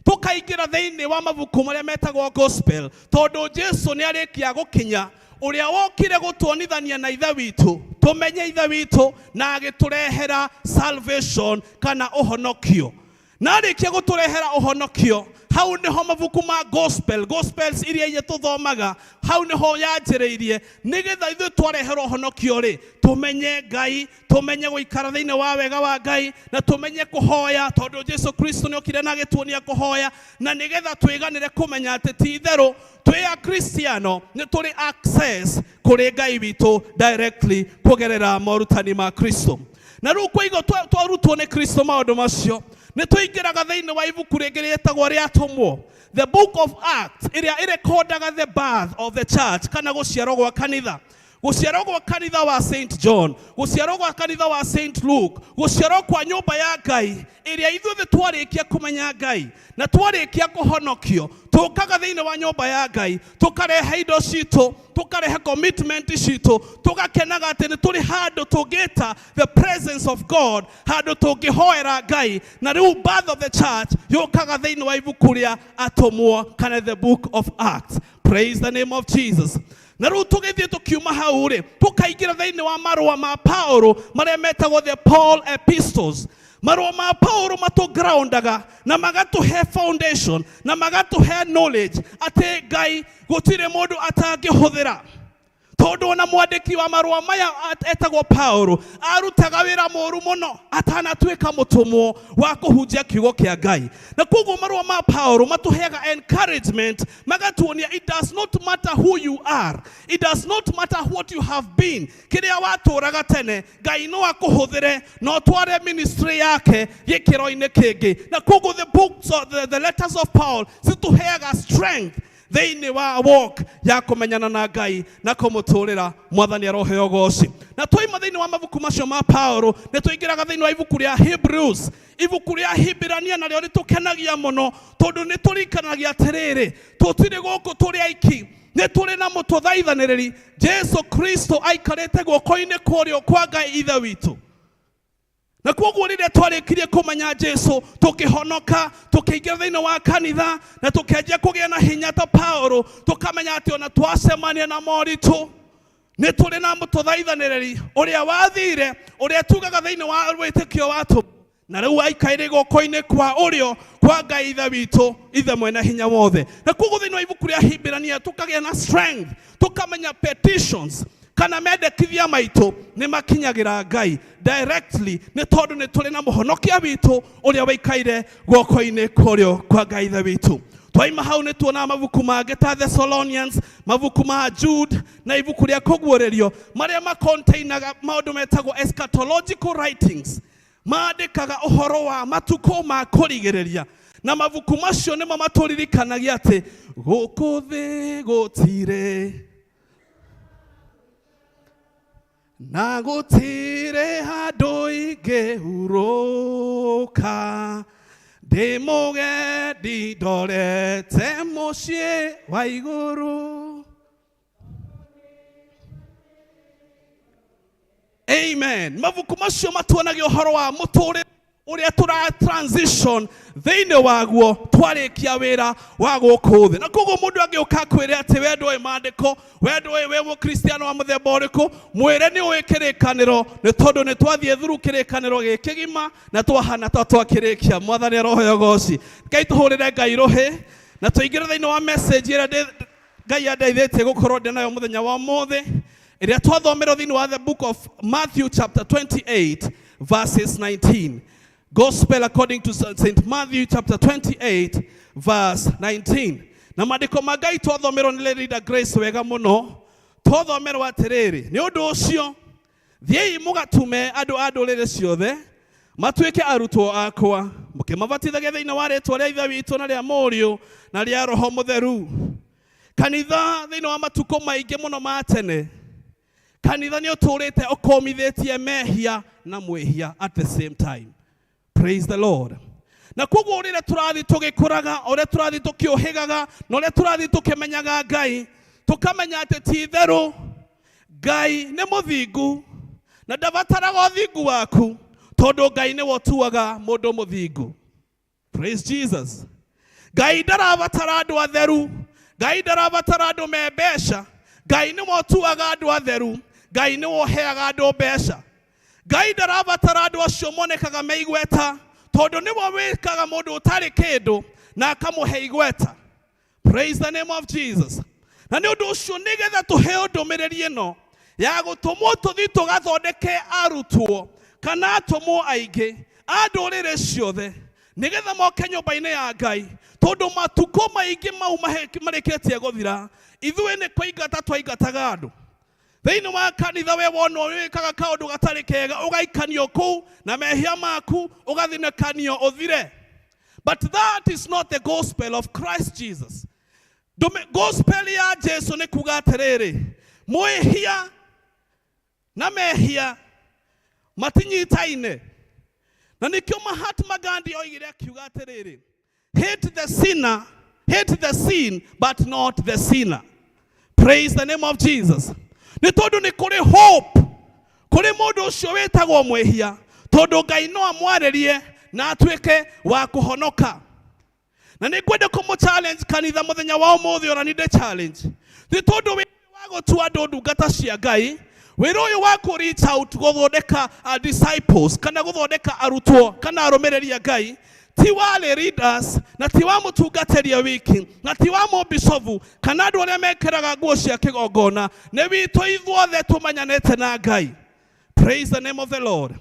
tũkaingĩra thĩinĩ wa mabuku marĩa metagwo gospel, tondũ Jesu nĩ arĩkia gũkinya, ũrĩa wokire gũtuonithania na Ithe witũ, tũmenye Ithe witũ, na agĩtũrehera salvation kana ũhonokio. Na arĩkia gũtũrehera ũhonokio, hau nĩho mabuku ma gospel, gospels iria inya tũthomaga, hau nĩho yanjĩrĩirie, nĩgetha ithuĩ twareherwo ũhonokio rĩ, tũmenye Ngai, tũmenye gũikara thĩinĩ wa wega wa Ngai, na tũmenye kũhoya, tondũ Jesu Kristo nĩokire na agĩtuonia kũhoya, na nĩgetha twĩganĩre kũmenya atĩ ti itherũ twĩ Akristiano nĩ tũrĩ access kũrĩ Ngai witũ directly kũgerera morutani ma Kristo. Na rĩu kwoiguo twarutwo nĩ Kristo maũndũ macio, nĩ tũingĩraga thĩinĩ wa ibuku rĩngĩ rĩtagwo rĩa Atũmwo, the book of Acts, ĩrĩa ĩrekondaga the birth of the church kana gũciarwo gwa kanitha, gũciarwo gwa kanitha wa St John, gũciarwo gwa kanitha wa St Luke, gũciarwo kwa nyũmba ya Ngai ĩrĩa ithuothe twarĩkia kũmenya Ngai na twarĩkia kũhonokio, tũkaga thĩinĩ wa nyũmba ya Ngai, tũkarehe indo citũ, tũkarehe commitment citũ, tũgakenaga atĩ nĩ tũrĩ handũ tũngĩta the presence of God, handũ tũngĩhoera Ngai. Na rĩu birth of the church yũkaga thĩinĩ wa ibuku rĩa Atũmwo kana the book of Acts. Praise the name of Jesus. Na rĩu tũgĩthiĩ tũkiuma hau rĩ, tũkaingĩra thĩinĩ wa marũa ma Paulo marĩa metagwo the Paul epistles. Marũa ma Paulo matũgroundaga na magatũhe foundation na magatũhe knowledge atĩ Ngai gũtirĩ mũndũ atangĩhũthĩra, tondũ ona mwandĩki wa marũa maya etagwo Paulo arutaga wĩra mũru mũno atanatuĩka mũtũmwo wa kũhunjia kiugo kĩa Ngai. Na koguo marũa ma Paulo matũheaga encouragement, magatuonia it does not matter who you are, it does not matter what you have been, kĩrĩa watũraga tene, Ngai no akũhũthĩre na ũtware ministry yake gĩkĩro-inĩ kĩngĩ. Na koguo the books of the letters of Paul citũheaga strength thĩinĩ wa walk ya kũmenyana na Ngai na kũmũtũrĩra. Mwathani aroheo ũgoci. Na twaima thĩinĩ wa mabuku macio ma Paulo nĩ tũingĩraga thĩinĩ wa ibuku rĩa Hebrews. Ibuku rĩa Hibirania narĩo rĩtũkenagia mũno, tondũ nĩ tũririkanagia atĩrĩrĩ, tũtirĩ gũkũ tũrĩ aiki, nĩ tũrĩ na mũtũthaithanĩrĩri Jesu Kristo aikarĩte guoko-inĩ kwa ũrĩo kwa Ngai Ithe witũ. Na koguo rĩrĩa twarĩkirie kũmenya Jesu, tũkĩhonoka, tũkĩingĩra thĩinĩ wa kanitha na tũkĩanjia kũgĩa na hinya ta Paulo, tũkamenya atĩ ona twacemania na moritũ nĩ tũrĩ na mũtũthaithanĩrĩri ũrĩa wathire, ũrĩa tugaga thĩinĩ wa wĩtĩkio wa na rĩu aikaire guoko-inĩ kwa ũrĩo kwa Ngai Ithe witũ, Ithe mwene hinya wothe. Na koguo thĩinĩ wa ibuku rĩa Hibirania tũkagĩa na strength, tũkamenya petitions kana mendekithia maitũ nĩ makinyagĩra Ngai directly, nĩ tondũ nĩ tũrĩ na mũhonokia witũ ũrĩa waikaire guoko-inĩ kwa ũrĩo kwa Ngai Ithe witũ. Twaima hau nĩ tuonaga mabuku mangĩ ta Thessalonians, mabuku ma Jude na ibuku rĩa Kũguũrĩrio, marĩa makontainaga maũndũ metagwo eschatological writings, mandĩkaga ũhoro wa matukũ ma kũrigĩrĩria. Na mabuku macio nĩmo matũririkanagia atĩ gũkũ thĩ gũtirĩ Na gũtirĩ handũ ingĩhurũka ndĩ mũgendi ndorete mũciĩ wa igũrũ. Amen. Mabuku macio matuonagia ũhoro wa mũtũrĩre ũrĩa tũra transition thĩinĩ waguo twarĩkia wĩra wa gũkũ thĩ. Na koguo mũndũ angĩũka akwĩre atĩ we ndũĩ maandĩko, we ndũĩ wĩ mũkristiano wa mũthemba ũrĩkũ, mwĩre nĩ ũĩ kĩrĩkanĩro, nĩ tondũ nĩ twathiĩ through kĩrĩkanĩro gĩkĩ gima na twahana ta twakĩrĩkia. Mwathani aroheo goci. Ngai tũhũrĩre Ngai rũhĩ na tũingĩre thĩinĩ wa message ĩrĩa Ngai andeithĩtie gũkorwo ndĩ nayo mũthenya wa ũmũthĩ, ĩrĩa twathomerwo thĩinĩ wa the book of Matthew chapter 28 verses 19. Gospel according to St. Matthew chapter 28 verse 19. Na maandĩko ma Ngai twathomerwo nĩ Lady Grace wega mũno. Twathomerwo atĩrĩrĩ, nĩ ũndũ ũcio thiĩi mũgatume andũ a ndũrĩrĩ ciothe matuĩke arutwo akwa, mũkĩmabatithagia thĩinĩ wa rĩĩtwa rĩa Ithe witũ na rĩa Mũriũ na rĩa Roho Mũtheru. Kanitha thĩinĩ wa matukũ maingĩ mũno ma tene, kanitha nĩ ũtũrĩte ũkũmithĩtie mehia na mwĩhia at the same time. Praise the Lord. Na koguo rĩrĩa tũrathiĩ tũgĩkũraga, ũrĩa tũrathiĩ tũkĩũhĩgaga, na ũrĩa tũrathiĩ tũkĩmenyaga Ngai, tũkamenya atĩ ti itherũ Ngai nĩ mũthingu na ndabataraga ũthingu waku, tondũ Ngai nĩwe ũtuaga mũndũ mũthingu. Praise Jesus. Ngai ndarabatara andũ atheru, Ngai ndarabatara andũ me mbeca, Ngai nĩwe ũtuaga andũ atheru, Ngai nĩwe ũheaga andũ mbeca. Ngai ndarabatara andũ acio monekaga me igweta, tondũ nĩwe wĩkaga mũndũ ũtarĩ kĩndũ na akamũhe igweta. Praise the name of Jesus. Na nĩ ũndũ ũcio nĩgetha tũheo ndũmĩrĩri ĩno ya gũtũmwo tũthiĩ tũgathondeke arutwo kana atũmwo aingĩ a ndũrĩrĩ ciothe, nĩgetha moke nyũmba-inĩ ya Ngai, tondũ matukũ maingĩ mau marĩkĩtie gũthira, ithuĩ nĩ kũingata twaingataga andũ thĩinĩ wa kanitha. We wonwo wĩkaga kaũndũ gatarĩ kega, ũgaikanio kũu na mehia maku, ũgathinĩkanio ũthire. But that is not the gospel of Christ Jesus. Gospel ya Jesu nĩ kuga atĩrĩrĩ, mwĩhia na mehia matinyitaine. Na nĩkĩo Mahatma Gandhi oigire akiuga atĩrĩrĩ, hate the sinner, hate the sin, but not the sinner. Praise the name of Jesus. Nĩ tondũ nĩ kũrĩ hope kũrĩ mũndũ ũcio wĩtagwo mwĩhia, tondũ Ngai no amwarĩrie na atuĩke wa kũhonoka. Na nĩ ngwenda kũmũ challenge kanitha mũthenya wa ũmũthĩ, ona nĩ ndĩ challenge, nĩ tondũ wĩra wa gũtua andũ ndungata cia Ngai, wĩra ũyũ wa kũ reach out, gũthondeka disciples kana gũthondeka arutwo kana arũmĩrĩri a Ngai, ti wa lay leaders na ti wa mũtungatĩri wiki na ti wa mũbicobu kana andũ arĩa mekĩraga nguo cia kĩgongona, nĩ witũ ithuothe tũmenyanĩte na Ngai. Praise the name of the Lord.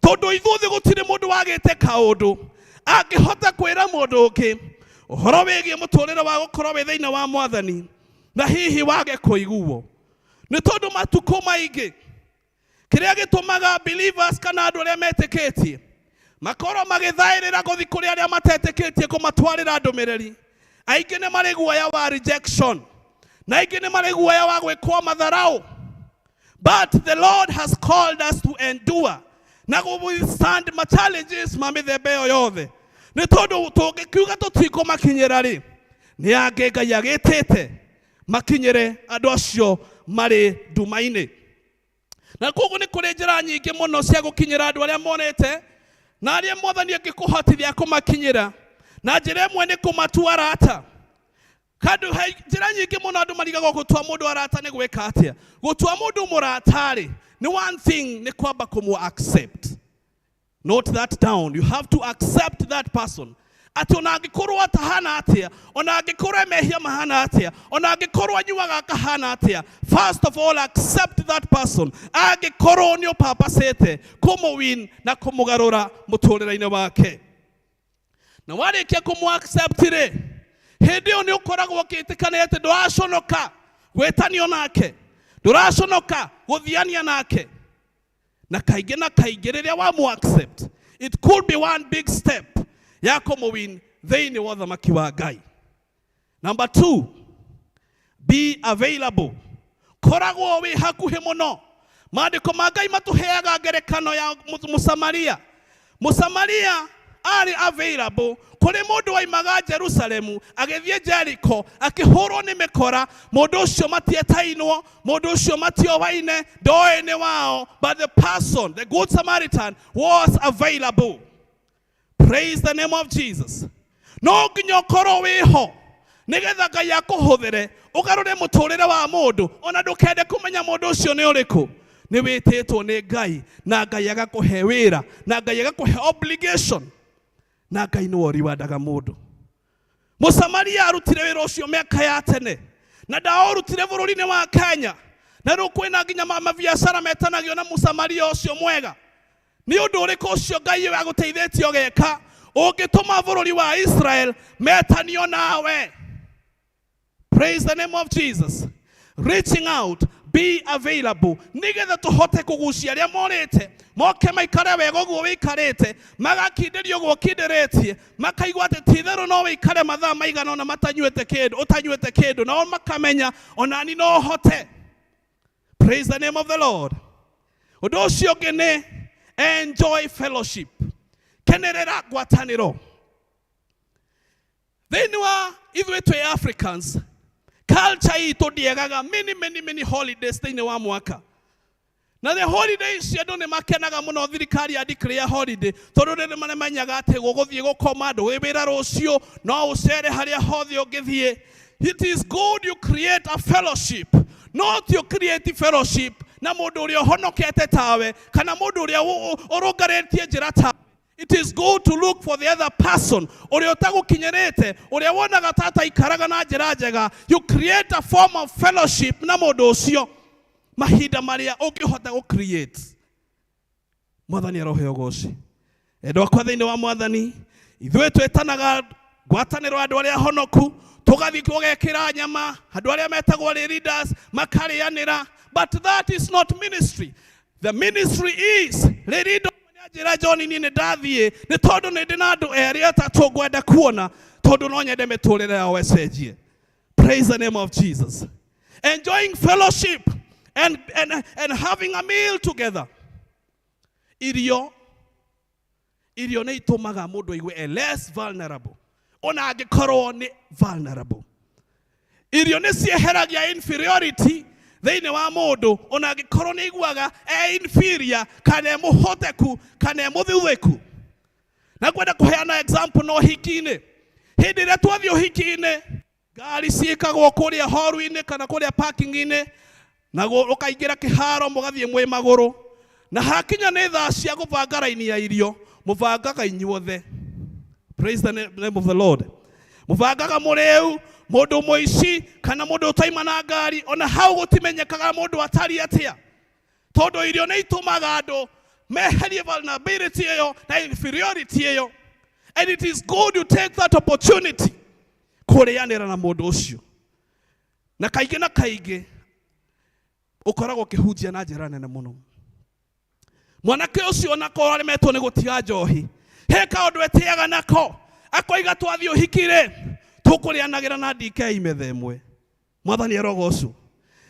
Tondũ ithuothe gũtirĩ mũndũ wagĩte kaũndũ angĩhota kwĩra mũndũ ũngĩ ũhoro wĩgiĩ mũtũrĩre wa gũkorwo wĩ thĩinĩ wa Mwathani na hihi wage kũiguo. Nĩ tondũ matukũ maingĩ kĩrĩa gĩtũmaga believers kana andũ arĩa metĩkĩtie makorwo magĩthaĩrĩra gũthiĩ kũrĩ arĩa matetĩkĩtie kũmatwarĩra ndũmĩrĩri, aingĩ nĩ marĩ guoya wa rejection na aingĩ nĩ marĩ guoya wa gwĩkwo matharau. But the Lord has called us to endure na gũ withstand ma challenges ma mĩthemba ĩyo yothe, nĩ tondũ tũngĩkiuga tũtikũmakinyĩra rĩ, nĩ angĩ Ngai agĩtĩte makinyĩre andũ acio marĩ nduma-inĩ. Na koguo nĩ kũrĩ njĩra nyingĩ mũno cia gũkinyĩra andũ arĩa monete na arĩa Mwathani angĩkũhotithia kũmakinyĩra. Na njĩra ĩmwe nĩ kũmatua arata. Kandũ he njĩra nyingĩ mũno andũ marigagwo gũtua mũndũ arata nĩ gwĩka atĩa. Gũtua mũndũ mũrata-rĩ, nĩ one thing, nĩ kwamba kũmũ accept. Note that down. You have to accept that person, atĩ ona angĩkorwo atahana atĩa, ona angĩkorwo mehia mahana atĩa, ona angĩkorwo anyuaga akahana atĩa, first of all accept that person, angĩkorwo nĩ ũpapacĩte kũmũwin na kũmũgarũra mũtũrĩre-inĩ wake. Na warĩkia kũmũ accept rĩ, hĩndĩ ĩyo nĩ ũkoragwo ũkĩtĩkania atĩ ndũraconoka gwĩtanio nake, ndũraconoka gũthiania nake. Na kaingĩ na kaingĩ rĩrĩa wamu accept, it could be one big step ya kũmũwin thĩinĩ wa ũthamaki wa Ngai. Number two, be available. Koragwo wĩ hakuhĩ mũno. Maandĩko ma Ngai matũheaga ngerekano ya Mũsamaria. Mũsamaria arĩ available kũrĩ mũndũ waimaga Jerusalemu agĩthiĩ Jericho akĩhũrwo nĩ mĩkora. Mũndũ ũcio matietainwo, mũndũ ũcio matiowaine, ndoĩ nĩ wao, but the person, the good Samaritan, was available. Praise the name of Jesus. No nginya ũkorwo wĩho nĩgetha Ngai akũhũthĩre ũgarũre mũtũrĩre wa mũndũ, ona ndũkende kũmenya mũndũ ũcio nĩ ũrĩkũ. Nĩ wĩtĩtwo nĩ Ngai, na Ngai agakũhe wĩra, na Ngai agakũhe obligation, na Ngai nĩwe ũriwandaga mũndũ. Mũsamaria arutire wĩra ũcio mĩaka ya tene, na ndaũrutire bũrũri-inĩ wa Kenya, na rĩu kwĩna nginya mabiacara metanagio na Mũsamaria ũcio mwega. Nĩ ũndũ ũrĩkũ ũcio Ngai agũteithĩtie ũgeka ũngĩtũma bũrũri wa Israel metanio nawe? Praise the name of Jesus. Reaching out, be available, nĩgetha tũhote kũgucia arĩa morĩte moke maikare wega ũguo wĩikarĩte, magakindĩria ũguo ũkindĩrĩtie, makaigua atĩ ti-itherũ no wĩikare mathaa maigana ũna matanyuĩte kĩndũ, ũtanyuĩte kĩndũ, nao makamenya onani no hote. Praise the name of the Lord. Ũndũ ũcio ũngĩ nĩ enjoy fellowship, kenerera ngwatanĩro. Thĩinĩ wa ithuĩ twĩ Africans, culture itũ ndĩegaga many many many holidays thĩinĩ wa mwaka, na the holidays andũ nĩ makenaga mũno thirikari ya declare holiday, tondũ nĩ mamenyaga atĩ gũgũthiĩ gũkoma, ndũgĩ wĩra rũciũ, no ũcere harĩa hothe ũngĩthiĩ. It is good you create a fellowship, not you create fellowship na mũndũ ũrĩa ũhonokete tawe kana mũndũ ũrĩa ũrũngarĩtie njĩra tawe. It is good to look for the other person ũrĩa ũtagũkinyĩrĩte, ũrĩa wonaga tata ikaraga na njĩra njega. You create a form of fellowship na mũndũ ũcio mahinda marĩa ũngĩhota gũ create. Mwathani aroheo ũgoci. Endwa akwa thĩinĩ wa Mwathani, ithuĩ twĩtanaga ngwatanĩro andũ arĩa honoku, tũgathiĩ tũgekĩra nyama andũ arĩa metagwo leaders makarĩanĩra, but that is not ministry. The ministry is leader njĩra John, niĩ nĩ ndathiĩ nĩ tondũ nĩ ndĩ na andũ erĩ atatũ ngwenda kuona, tondũ no nyende mĩtũrĩre yao ĩcenjie. Praise the name of Jesus. Enjoying fellowship and having a meal together. Irio nĩ itũmaga mũndũ aigue e less vulnerable, ona angĩkorwo nĩ vulnerable. Irio nĩ cieheragia inferiority thĩinĩ wa mũndũ, ona angĩkorwo nĩ aiguaga e inferior kana e mũhoteku kana e mũthuthĩku. Na ngwenda kũheana example na ũhiki-inĩ. Hĩndĩ ĩrĩa twathiĩ ũhiki-inĩ, ngari ciĩkagwo kũrĩa horu-inĩ kana kũrĩa parking-inĩ, na ũkaingĩra kĩharo mũgathiĩ mwĩ magũrũ, na hakinya nĩ thaa cia gũbanga raini ya irio, mũbangaga inyuothe. Praise the name of the Lord. Mũbangaga mũrĩu, mũndũ mũici kana mũndũ ũtaima na ngari, ona hau gũtimenyekaga mũndũ atariĩ atĩa, tondũ irio nĩ itũmaga andũ meherie vulnerability ĩyo na inferiority ĩyo. And it is good you take that opportunity kũrĩanĩra na mũndũ ũcio, na kaingĩ na kaingĩ ũkoragwo ũkĩhunjia na njĩra nene mũno. Mwanake ũcio onakorwo aremetwo nĩ gũtiga njohi, he kaũndũ etĩaga nako, akoiga twathiĩ ũhiki-rĩ, tũkũrĩanagĩra na DK metha ĩmwe. Mwathani arogocwo.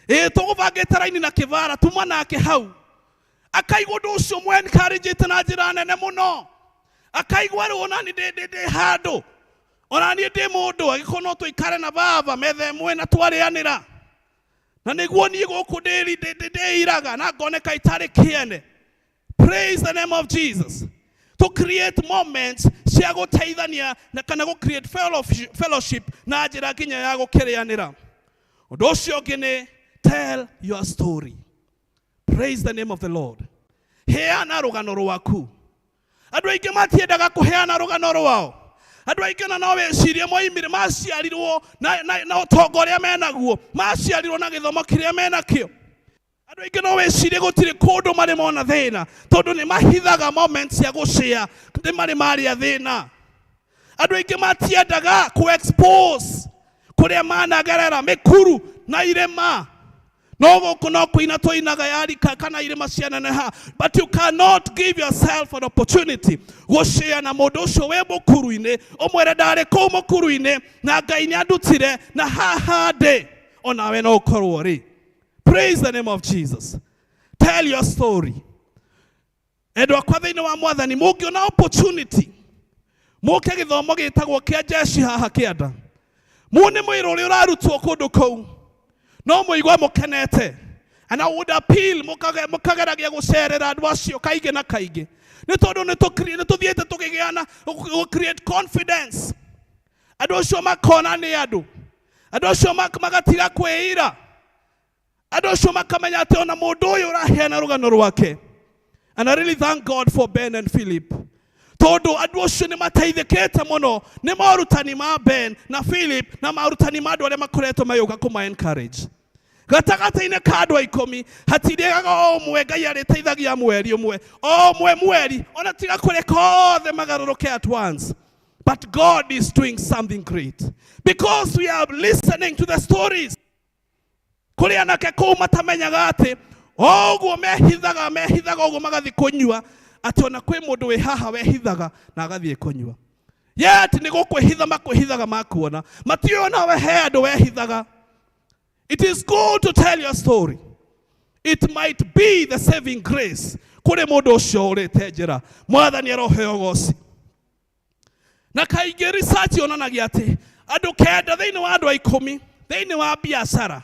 Ĩ tũgũbangĩte raini na kĩbara tuma nake hau, akaigua ũndũ ũcio mwe encourage na njĩra nene mũno, akaigua rĩu onani ndĩ handũ, onaniĩ ndĩ mũndũ, angĩkorwo no tũikare na baba metha ĩmwe na twarĩanĩra, na nĩguo niĩ gũkũ ndĩiraga na ngoneka itarĩ kĩene. Praise the name of Jesus. To create moments cia gũteithania na kana gũ create fellowship na njĩra nginya ya gũkĩrĩanĩra. Ũndũ ũcio ũngĩ nĩ tell your story. Praise the name of the Lord. Heana rũgano rwaku. Andũ aingĩ matiendaga kũheana rũgano rwao. Andũ aingĩ ona no wĩcirie moimire maciarirwo na ũtonga ũrĩa menaguo, maciarirwo na gĩthomo kĩrĩa menakĩo. Andũ aingĩ no wĩcirie gũtirĩ kũndũ marĩ mona thĩna, tondũ nĩ mahithaga moments cia gũcĩa nĩ marĩ marĩa thĩna. Andũ aingĩ matiendaga kũ expose kũrĩa managerera mĩkuru na irĩma, no gũkũ no kũina tũinaga yarika kana irĩma cianeneha. But you cannot give yourself an opportunity gũcĩa na mũndũ ũcio wĩ mũkuru-inĩ, ũmwĩre ndarĩ kũu mũkuru-inĩ na Ngai nĩ andutire na haha ndĩ onawe no ũkorwo rĩ. Praise the name of Jesus. Tell tell your story. Endwa akwa thĩinĩ wa Mwathani, mũngĩona opportunity mũke gĩthomo gĩtagwo kĩa jeshi haha kĩanda, muone mwĩra ũrĩa ũrarutwo kũndũ kũu, no mũigue mũkenete. And I would appeal mũkageragia gũcerera andũ acio kaingĩ na kaingĩ, nĩ tondũ nĩ tũthiĩte tũkĩgĩa na gũ create confidence. Andũ acio makona nĩ andũ, andũ acio magatiga kwĩira, andũ acio makamenya atĩ ona mũndũ ũyũ ũraheana rũgano rwake. And I really thank God for Ben and Philip, tondũ andũ acio nĩ mateithĩkĩte mũno nĩ morutani ma Ben na Philip na marutani ma andũ arĩa makoretwo magĩũka kũma encourage. Gatagatĩ-inĩ ka andũ a 10 hatirĩgaga o ũmwe Ngai arĩteithagia mweri ũmwe, o ũmwe mweri, ona tiga kũreka othe magarũrũke at once. But God is doing something great because we are listening to the stories. Kũrĩ anake kũu matamenyaga atĩ o ũguo mehithaga, mehithaga ũguo magathiĩ kũnyua, atĩ ona kwĩ mũndũ wĩ haha wehithaga na agathiĩ kũnyua. Yet nĩ gũkwĩhitha makwĩhithaga makuona, matiũĩ ona we he andũ wehithaga. It is good to tell your story. It might be the saving grace kũrĩ mũndũ ũcio ũrĩte njĩra. Mwathani aroheo goci. Na kaingĩ research yonanagia atĩ andũ 9 thĩinĩ wa andũ a 10 thĩinĩ wa biacara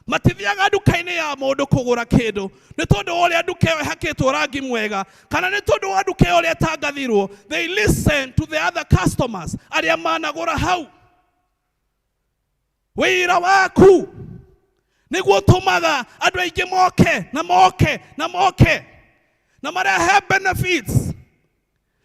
matithiaga nduka-inĩ ya mũndũ kũgũra kĩndũ nĩ tondũ wa ũrĩa nduka ĩyo ĩhakĩtwo rangi mwega, kana nĩ tondũ wa nduka ĩyo ũrĩa ĩtangathirwo. They listen to the other customers arĩa managũra hau. Wĩra waku nĩguo ũtũmaga andũ aingĩ moke na moke na moke na marehe benefits.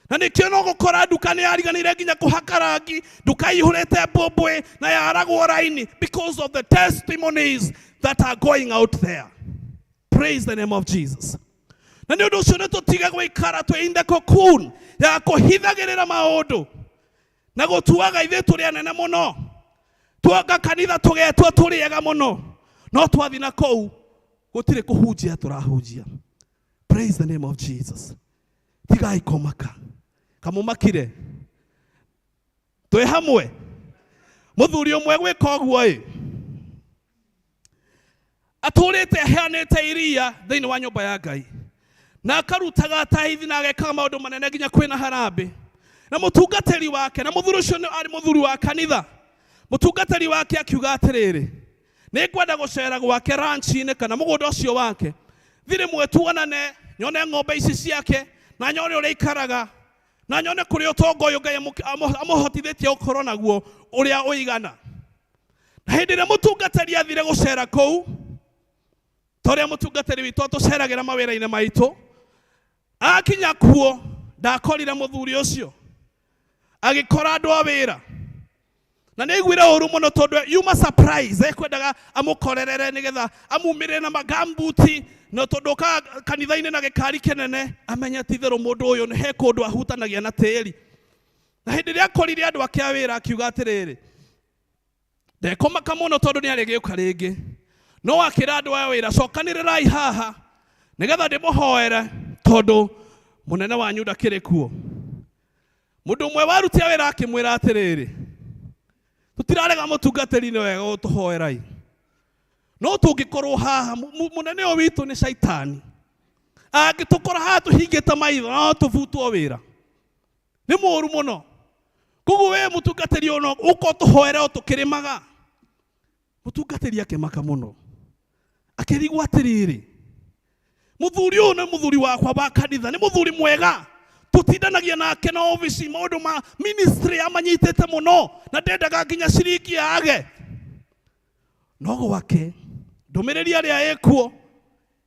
Na nĩkĩo no gũkora nduka nĩ yariganĩire nginya kũhaka rangi, nduka ĩihũrĩte mbũmbũĩ na yaragwo raini, because of the testimonies that are going out there. Praise the name of Jesus. Na nĩ ũndũ ũcio nĩ tũtige gũikara twĩ in the cocoon ya kũhithagĩrĩra maũndũ na gũtuaga ithuĩ tũrĩ anene mũno. Tuoka kanitha tũgetua tũrĩ ega mũno, no twathiĩ na kũu gũtirĩ kũhunjia tũrahunjia. Praise the name of Jesus. Tigai kũmaka, kamũmakire twĩ hamwe. Mũthuri ũmwe gwĩka ũguo ĩ, atũrĩte aheanĩte iria thĩinĩ wa nyũmba ya Ngai, na akarutaga tithe na agekaga maũndũ manene nginya kwĩna harambĩ. Na mũtungatĩri wake, na mũthuri ũcio arĩ mũthuri wa kanitha, mũtungatĩri wake akiuga atĩrĩrĩ, nĩ ngwenda gũcera gwake ranch-inĩ kana mũgũnda ũcio wake, thiĩ rĩmwe tuonane, nyone ng'ombe ici ciake, na nyone ũrĩa aikaraga, na nyone kũrĩa ũtonga ũyũ Ngai amũhotithĩtie gũkorwo naguo ũrĩa ũigana. Na hĩndĩ ĩrĩa mũtungatĩri athire gũcera kũu, ta ũrĩa mũtungatĩri witũ atũceragĩra mawĩra-inĩ maitũ, akinya kuo ndakorire mũthuri ũcio, agĩkora andũ a wĩra. Na nĩ aiguire ũru mũno tondũ yuma surprise, ekwendaga amũkorerere nĩgetha amumĩrĩre na magambuti, na tondũ okaga kanitha-inĩ na gĩkari kĩnene, amenye ti itherũ mũndũ ũyũ nĩ he kũndũ ahutanagia na tĩri. Na hĩndĩ ĩrĩa akorire andũ ake a wĩra, akiuga atĩrĩrĩ, ndekũmaka mũno tondũ nĩ arĩgĩũka rĩngĩ. No akĩra andũ aya wĩra, cokanĩrĩrai haha nĩgetha ndĩmũhoere tondũ mũnene wanyu ndakĩrĩ kuo. Mũndũ ũmwe warutia wĩra akĩmwĩra atĩrĩrĩ, tũtirarega mũtungatĩri nĩ wega gũtũhoerai, no tũngĩkorwo haha mũnene ũyũ witũ nĩ caitani, angĩtũkora haha tũhingĩte maitho no tũbutwo wĩra, nĩ mũũru mũno. Koguo we mũtungatĩri ũyũ no ũka ũtũhoere o tũkĩrĩmaga. Mũtungatĩri akĩmaka mũno, akĩrigwo atĩrĩrĩ, mũthuri ũyũ nĩ mũthuri wakwa wa kanitha, nĩ mũthuri mwega, tũtindanagia nake na obici, maũndũ ma ministry amanyitĩte mũno, na ndendaga nginya ciringi yage. No gwake ndũmĩrĩri ĩrĩa ĩkuo,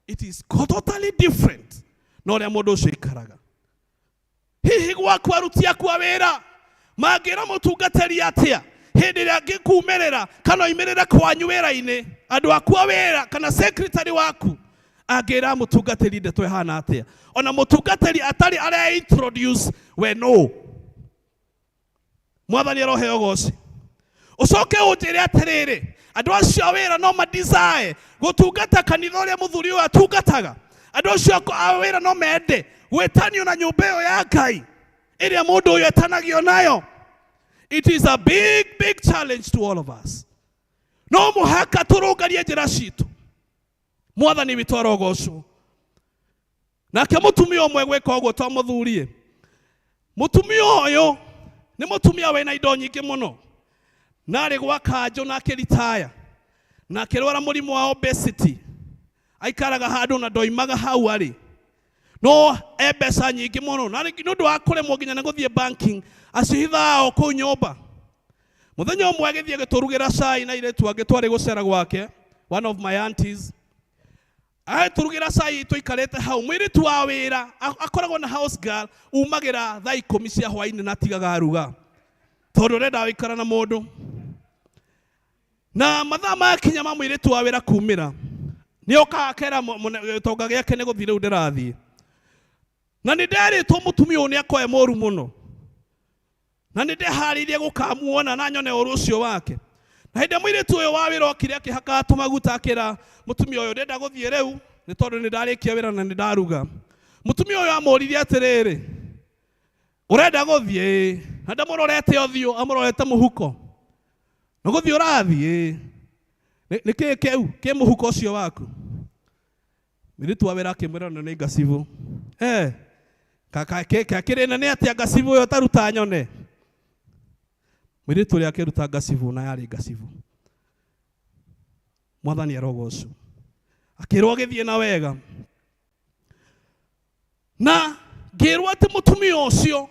it is totally different na ũrĩa mũndũ ũcio aikaraga. Hihi gwaku aruti aku a wĩra mangĩra mũtungatĩri atĩa hĩndĩ ĩrĩa angĩkumĩrĩra kana oimĩrĩre kwanyu wĩra-inĩ? Andũ aku a wĩra kana secretary waku angĩra mũtungatĩri ndeto ĩhana atĩa? Ona mũtungatĩri atarĩ aria introduce we no. Mwathani aroheo goci. Ũcoke ũnjĩre atĩrĩrĩ, andũ acio a wĩra no ma desire gũtungata kanitha ũrĩa mũthuri ũyũ atungataga? Andũ acio a wĩra no mende gwĩtanio na nyũmba ĩyo ya Ngai ĩrĩa mũndũ ũyũ etanagio nayo? It is a big, big challenge to all of us. No mũhaka tũrũngarie njĩra citũ. Mwathani witũ arogocwo. Nake mũtumia ũmwe gwĩka ũguo to mũthurie. Mũtumia ũyũ nĩ mũtumia wĩna indo nyingĩ mũno. Na arĩ gwa kanjũ na akĩritaya. Na akĩrwara mũrimũ wa obesity. Aikaraga handũ na ndoimaga hau arĩ. No e mbeca nyingĩ mũno. Na nĩ ũndũ wa kũremwo nginya nĩ gũthiĩ banking, acihithaga o kũu nyũmba. Mũthenya ũmwe agĩthiĩ agĩtũrugĩra cai na airĩtu angĩ twarĩ gũcera gwake, one of my aunties. Agĩtũrugĩra cai tũikarĩte hau, mũirĩtu wa wĩra akoragwo na house girl umagĩra thaa 10 cia hwainĩ na atigaga aruga tondũ ũrenda gũikara na mũndũ. Na mathaa makinya ma mũirĩtu wa wĩra kumĩra, nĩ okaga akera gĩtonga gĩake nĩ gũthiĩ rĩu ndĩrathiĩ. Na nĩ nderĩtwo mũtumia ũyũ nĩ akoe mũru mũno. Na nĩ ndeharĩirie gũkamuona na nyone ũru ũcio wake. Na hĩndĩ mũirĩtu ũyũ wa wĩra okire akĩhakaga tũmaguta akĩra mũtumia ũyũ ndĩrenda gũthiĩ rĩu nĩ tondũ nĩ ndarĩkia wĩra na nĩ ndaruga. Mũtumia ũyũ amũririe atĩrĩrĩ, ũrenda gũthiĩ? Na ndamũrorete ũthiũ, amũrorete mũhuko. Nĩ gũthiĩ ũrathiĩ? Nĩ kĩĩ kĩu kĩ mũhuko ũcio waku? Mũirĩtu wa wĩra akĩmwĩra no nĩ ngacibũ. Kakĩrĩ nene atĩa ngacibũ ĩyo taruta nyone? Mũirĩtu ũrĩa akĩruta ngacibũ na yarĩ ngacibũ. Mwathani arogocwo. Akĩrwo agĩthiĩ na wega. Na ngĩrwo atĩ mũtumia ũcio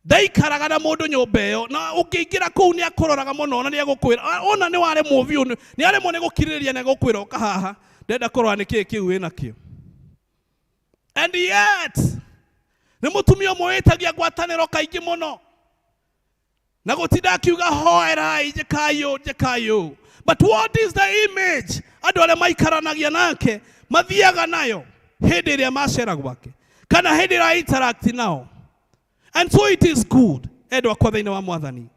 ndaikaraga na mũndũ nyũmba ĩyo, na ũngĩingĩra kũu nĩ akũroraga mũno na nĩ egũkwĩra, ona nĩ waremwo biũ, nĩ aremwo nĩ gũkirĩrĩria na egũkwĩra ũka haha, ndĩrenda kũrora nĩ kĩĩ kĩu wĩnakĩo. And yet nĩ mũtumia ũmwe wĩtagia ngwatanĩro kaingĩ mũno na gũtinda akiuga hoerai njĩkai ũũ njĩkai ũũ. But what is the image andũ arĩa maikaranagia nake mathiaga nayo hĩndĩ ĩrĩa macera gwake kana hĩndĩ ĩrĩa interact nao? And so it is good, endwa akwa thĩinĩ wa Mwathani,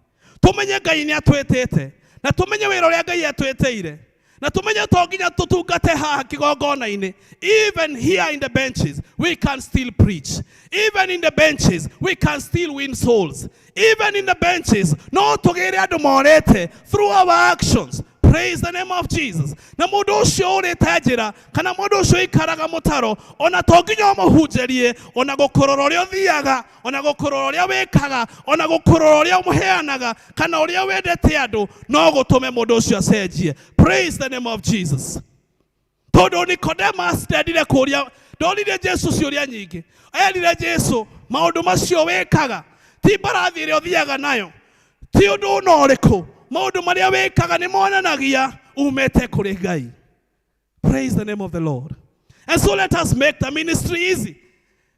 tũmenye Ngai nĩ atwĩtĩte na tũmenye wĩra ũrĩa Ngai atwĩtĩire na tũmenye to nginya tũtungate haha kĩgongona-inĩ. Even here in the benches we can still preach. Even in the benches we can still win souls. Even in the benches no tũgĩre andũ morĩte through our actions. Praise the name of Jesus. Na mũndũ ũcio ũrĩte njĩra kana mũndũ ũcio ũikaraga mũtaro, ona to nginya ũmũhunjĩrie, ona gũkũrora ũrĩa ũthiaga, ona gũkũrora ũrĩa wĩkaga, ona gũkũrora ũrĩa ũmũheanaga, kana ũrĩa wendete andũ, no gũtũme mũndũ ũcio acenjie. Praise the name of Jesus. Tondũ Nicodemus ndendire kũria, ndoririe Jesu ciũria nyingĩ. Erire Jesu maũndũ macio wĩkaga ti mbarathi ĩrĩa ũthiaga nayo, ti ũndũ ona ũrĩkũ, maũndũ marĩa wĩkaga nĩ monanagia umĩte kũrĩ Ngai. Praise the name of the Lord. And so let us make the ministry easy.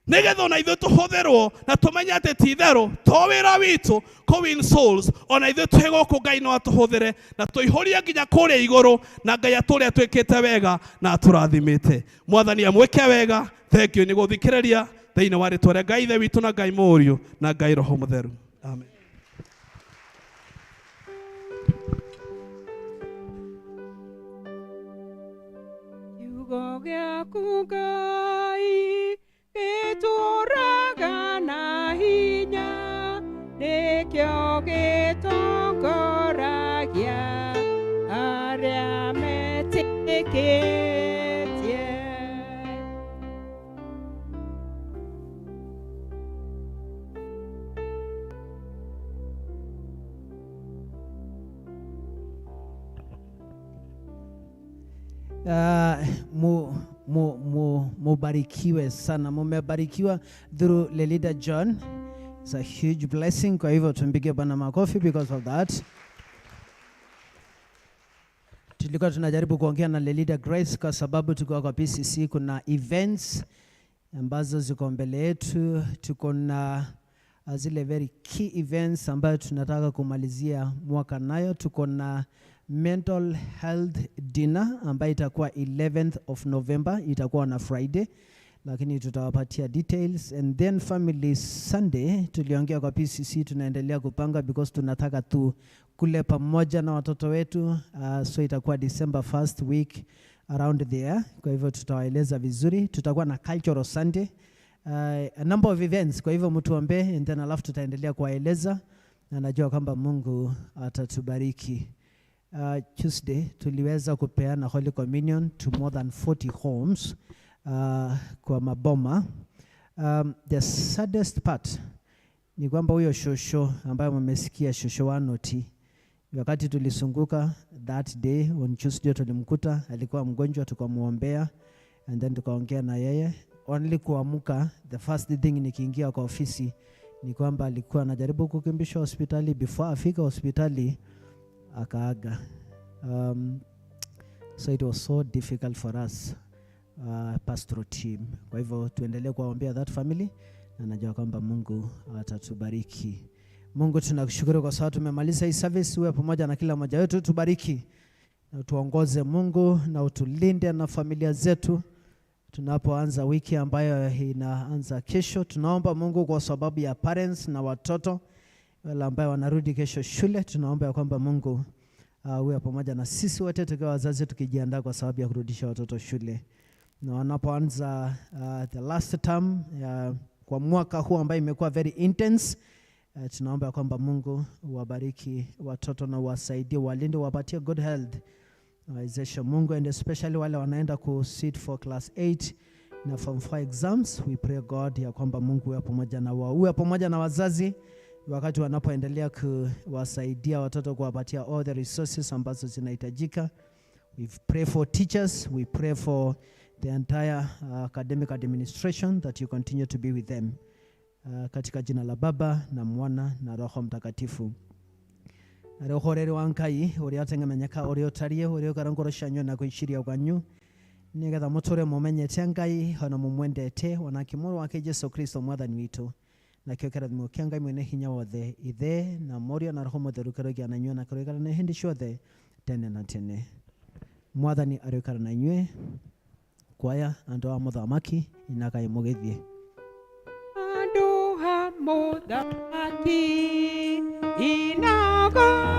Nĩgetha ona ithuĩ tũhũthĩrwo na tũmenye atĩ ti itherũ to wĩra witũ kũ win souls, ona ithuĩ twĩ gũkũ Ngai no atũhũthĩre na tũihũrie nginya kũrĩa igũrũ, na Ngai atũrĩa twĩkĩte wega na atũrathimĩte. Mwathani amwĩke wega. Thank you nĩ gũthikĩrĩria thĩinĩ wa rĩtwa rĩa Ngai Ithe witũ na Ngai Mũriũ na Ngai Roho Mũtheru. Amen. Kiugo gĩaku Ngai gĩtũũraga na hinya, nĩkĩo gĩtongoragia arĩa metĩkĩtie. Mubarikiwe sana, mumebarikiwa through Lelida John. It's a huge blessing. Kwa hivyo tumpige Bwana makofi because of that. Tulikuwa tunajaribu kuongea na Lelida Grace kwa sababu tuko kwa PCC, kuna events ambazo ziko mbele yetu. Tuko na zile very key events ambayo tunataka kumalizia mwaka nayo. Tuko na mental health dinner ambayo itakuwa 11th of November, itakuwa na Friday, lakini tutawapatia details. And then family Sunday tuliongea kwa PCC, tunaendelea kupanga because tunataka tu kule pamoja na watoto wetu. So itakuwa December 1st week around there. Kwa hivyo tutawaeleza vizuri. Tutakuwa na cultural Sunday, a number of events. Kwa hivyo mtuombe, and then alafu tutaendelea kuwaeleza, na najua kwamba Mungu atatubariki. Tuesday tuliweza kupeana Holy Communion to more than 40 homes. kwa maboma. The saddest part ni kwamba huyo shosho ambaye mmesikia, shosho wa Noti, wakati tulisunguka that day on Tuesday, tulimkuta alikuwa mgonjwa, tukamwombea and then tukaongea na yeye. Only kuamka, the first thing nikiingia kwa ofisi ni kwamba alikuwa anajaribu kukimbishwa hospitali. Before afika hospitali akaaga. So it was so difficult for us, pastoral team. Kwa hivyo tuendelee kuwaombea that family na najua kwamba Mungu atatubariki. Mungu, tunakushukuru kwa sababu tumemaliza hii service. Uwe pamoja na kila mmoja wetu, tubariki na utuongoze Mungu, na utulinde na familia zetu tunapoanza wiki ambayo inaanza kesho. Tunaomba Mungu kwa sababu ya parents na watoto wale ambayo wanarudi kesho shule, tunaomba ya kwamba Mungu uwe pamoja na sisi wote tukiwa wazazi tukijiandaa kwa sababu ya kurudisha watoto shule na wanapoanza the last term kwa mwaka huu ambayo imekuwa very intense. Tunaomba ya kwamba Mungu uwabariki watoto na uwasaidie, walinde, wapatie good health, wawezeshe Mungu, and especially wale wanaenda ku sit for class 8 na form 4 exams. We pray, God, ya kwamba Mungu uwe pamoja na wao, uwe pamoja na wazazi wakati wanapoendelea kuwasaidia watoto, kuwapatia all the resources ambazo zinahitajika. We pray for teachers, we pray for the entire academic administration, that you continue to be with them. Katika jina la Baba na Mwana na Roho Mtakatifu. Arĩ ũhoreri wa Ngai ũrĩa ũteng'emenyeka, ũrĩa ũtariĩ, ũrĩa ũkara ngoro cianyu na gwĩciria kwanyu, nĩgetha mũtũre mũmenyete Ngai ona mũmwendete, onake Mũrũ wake Jesu Kristo Mwathani witũ. Nakĩo kĩrathimo kĩa Ngai mwene hinya wothe, Ithe na Mũriũ na Roho Mũtheru, kĩroigĩa na inyuĩ na kĩroikara na hĩndĩ ciothe tene na tene. Mwathani arĩikara na inyuĩ. Kwaya, andũ a mũthamaki, inakai mũgĩthiĩ. Andũ a mũthamaki, inagai.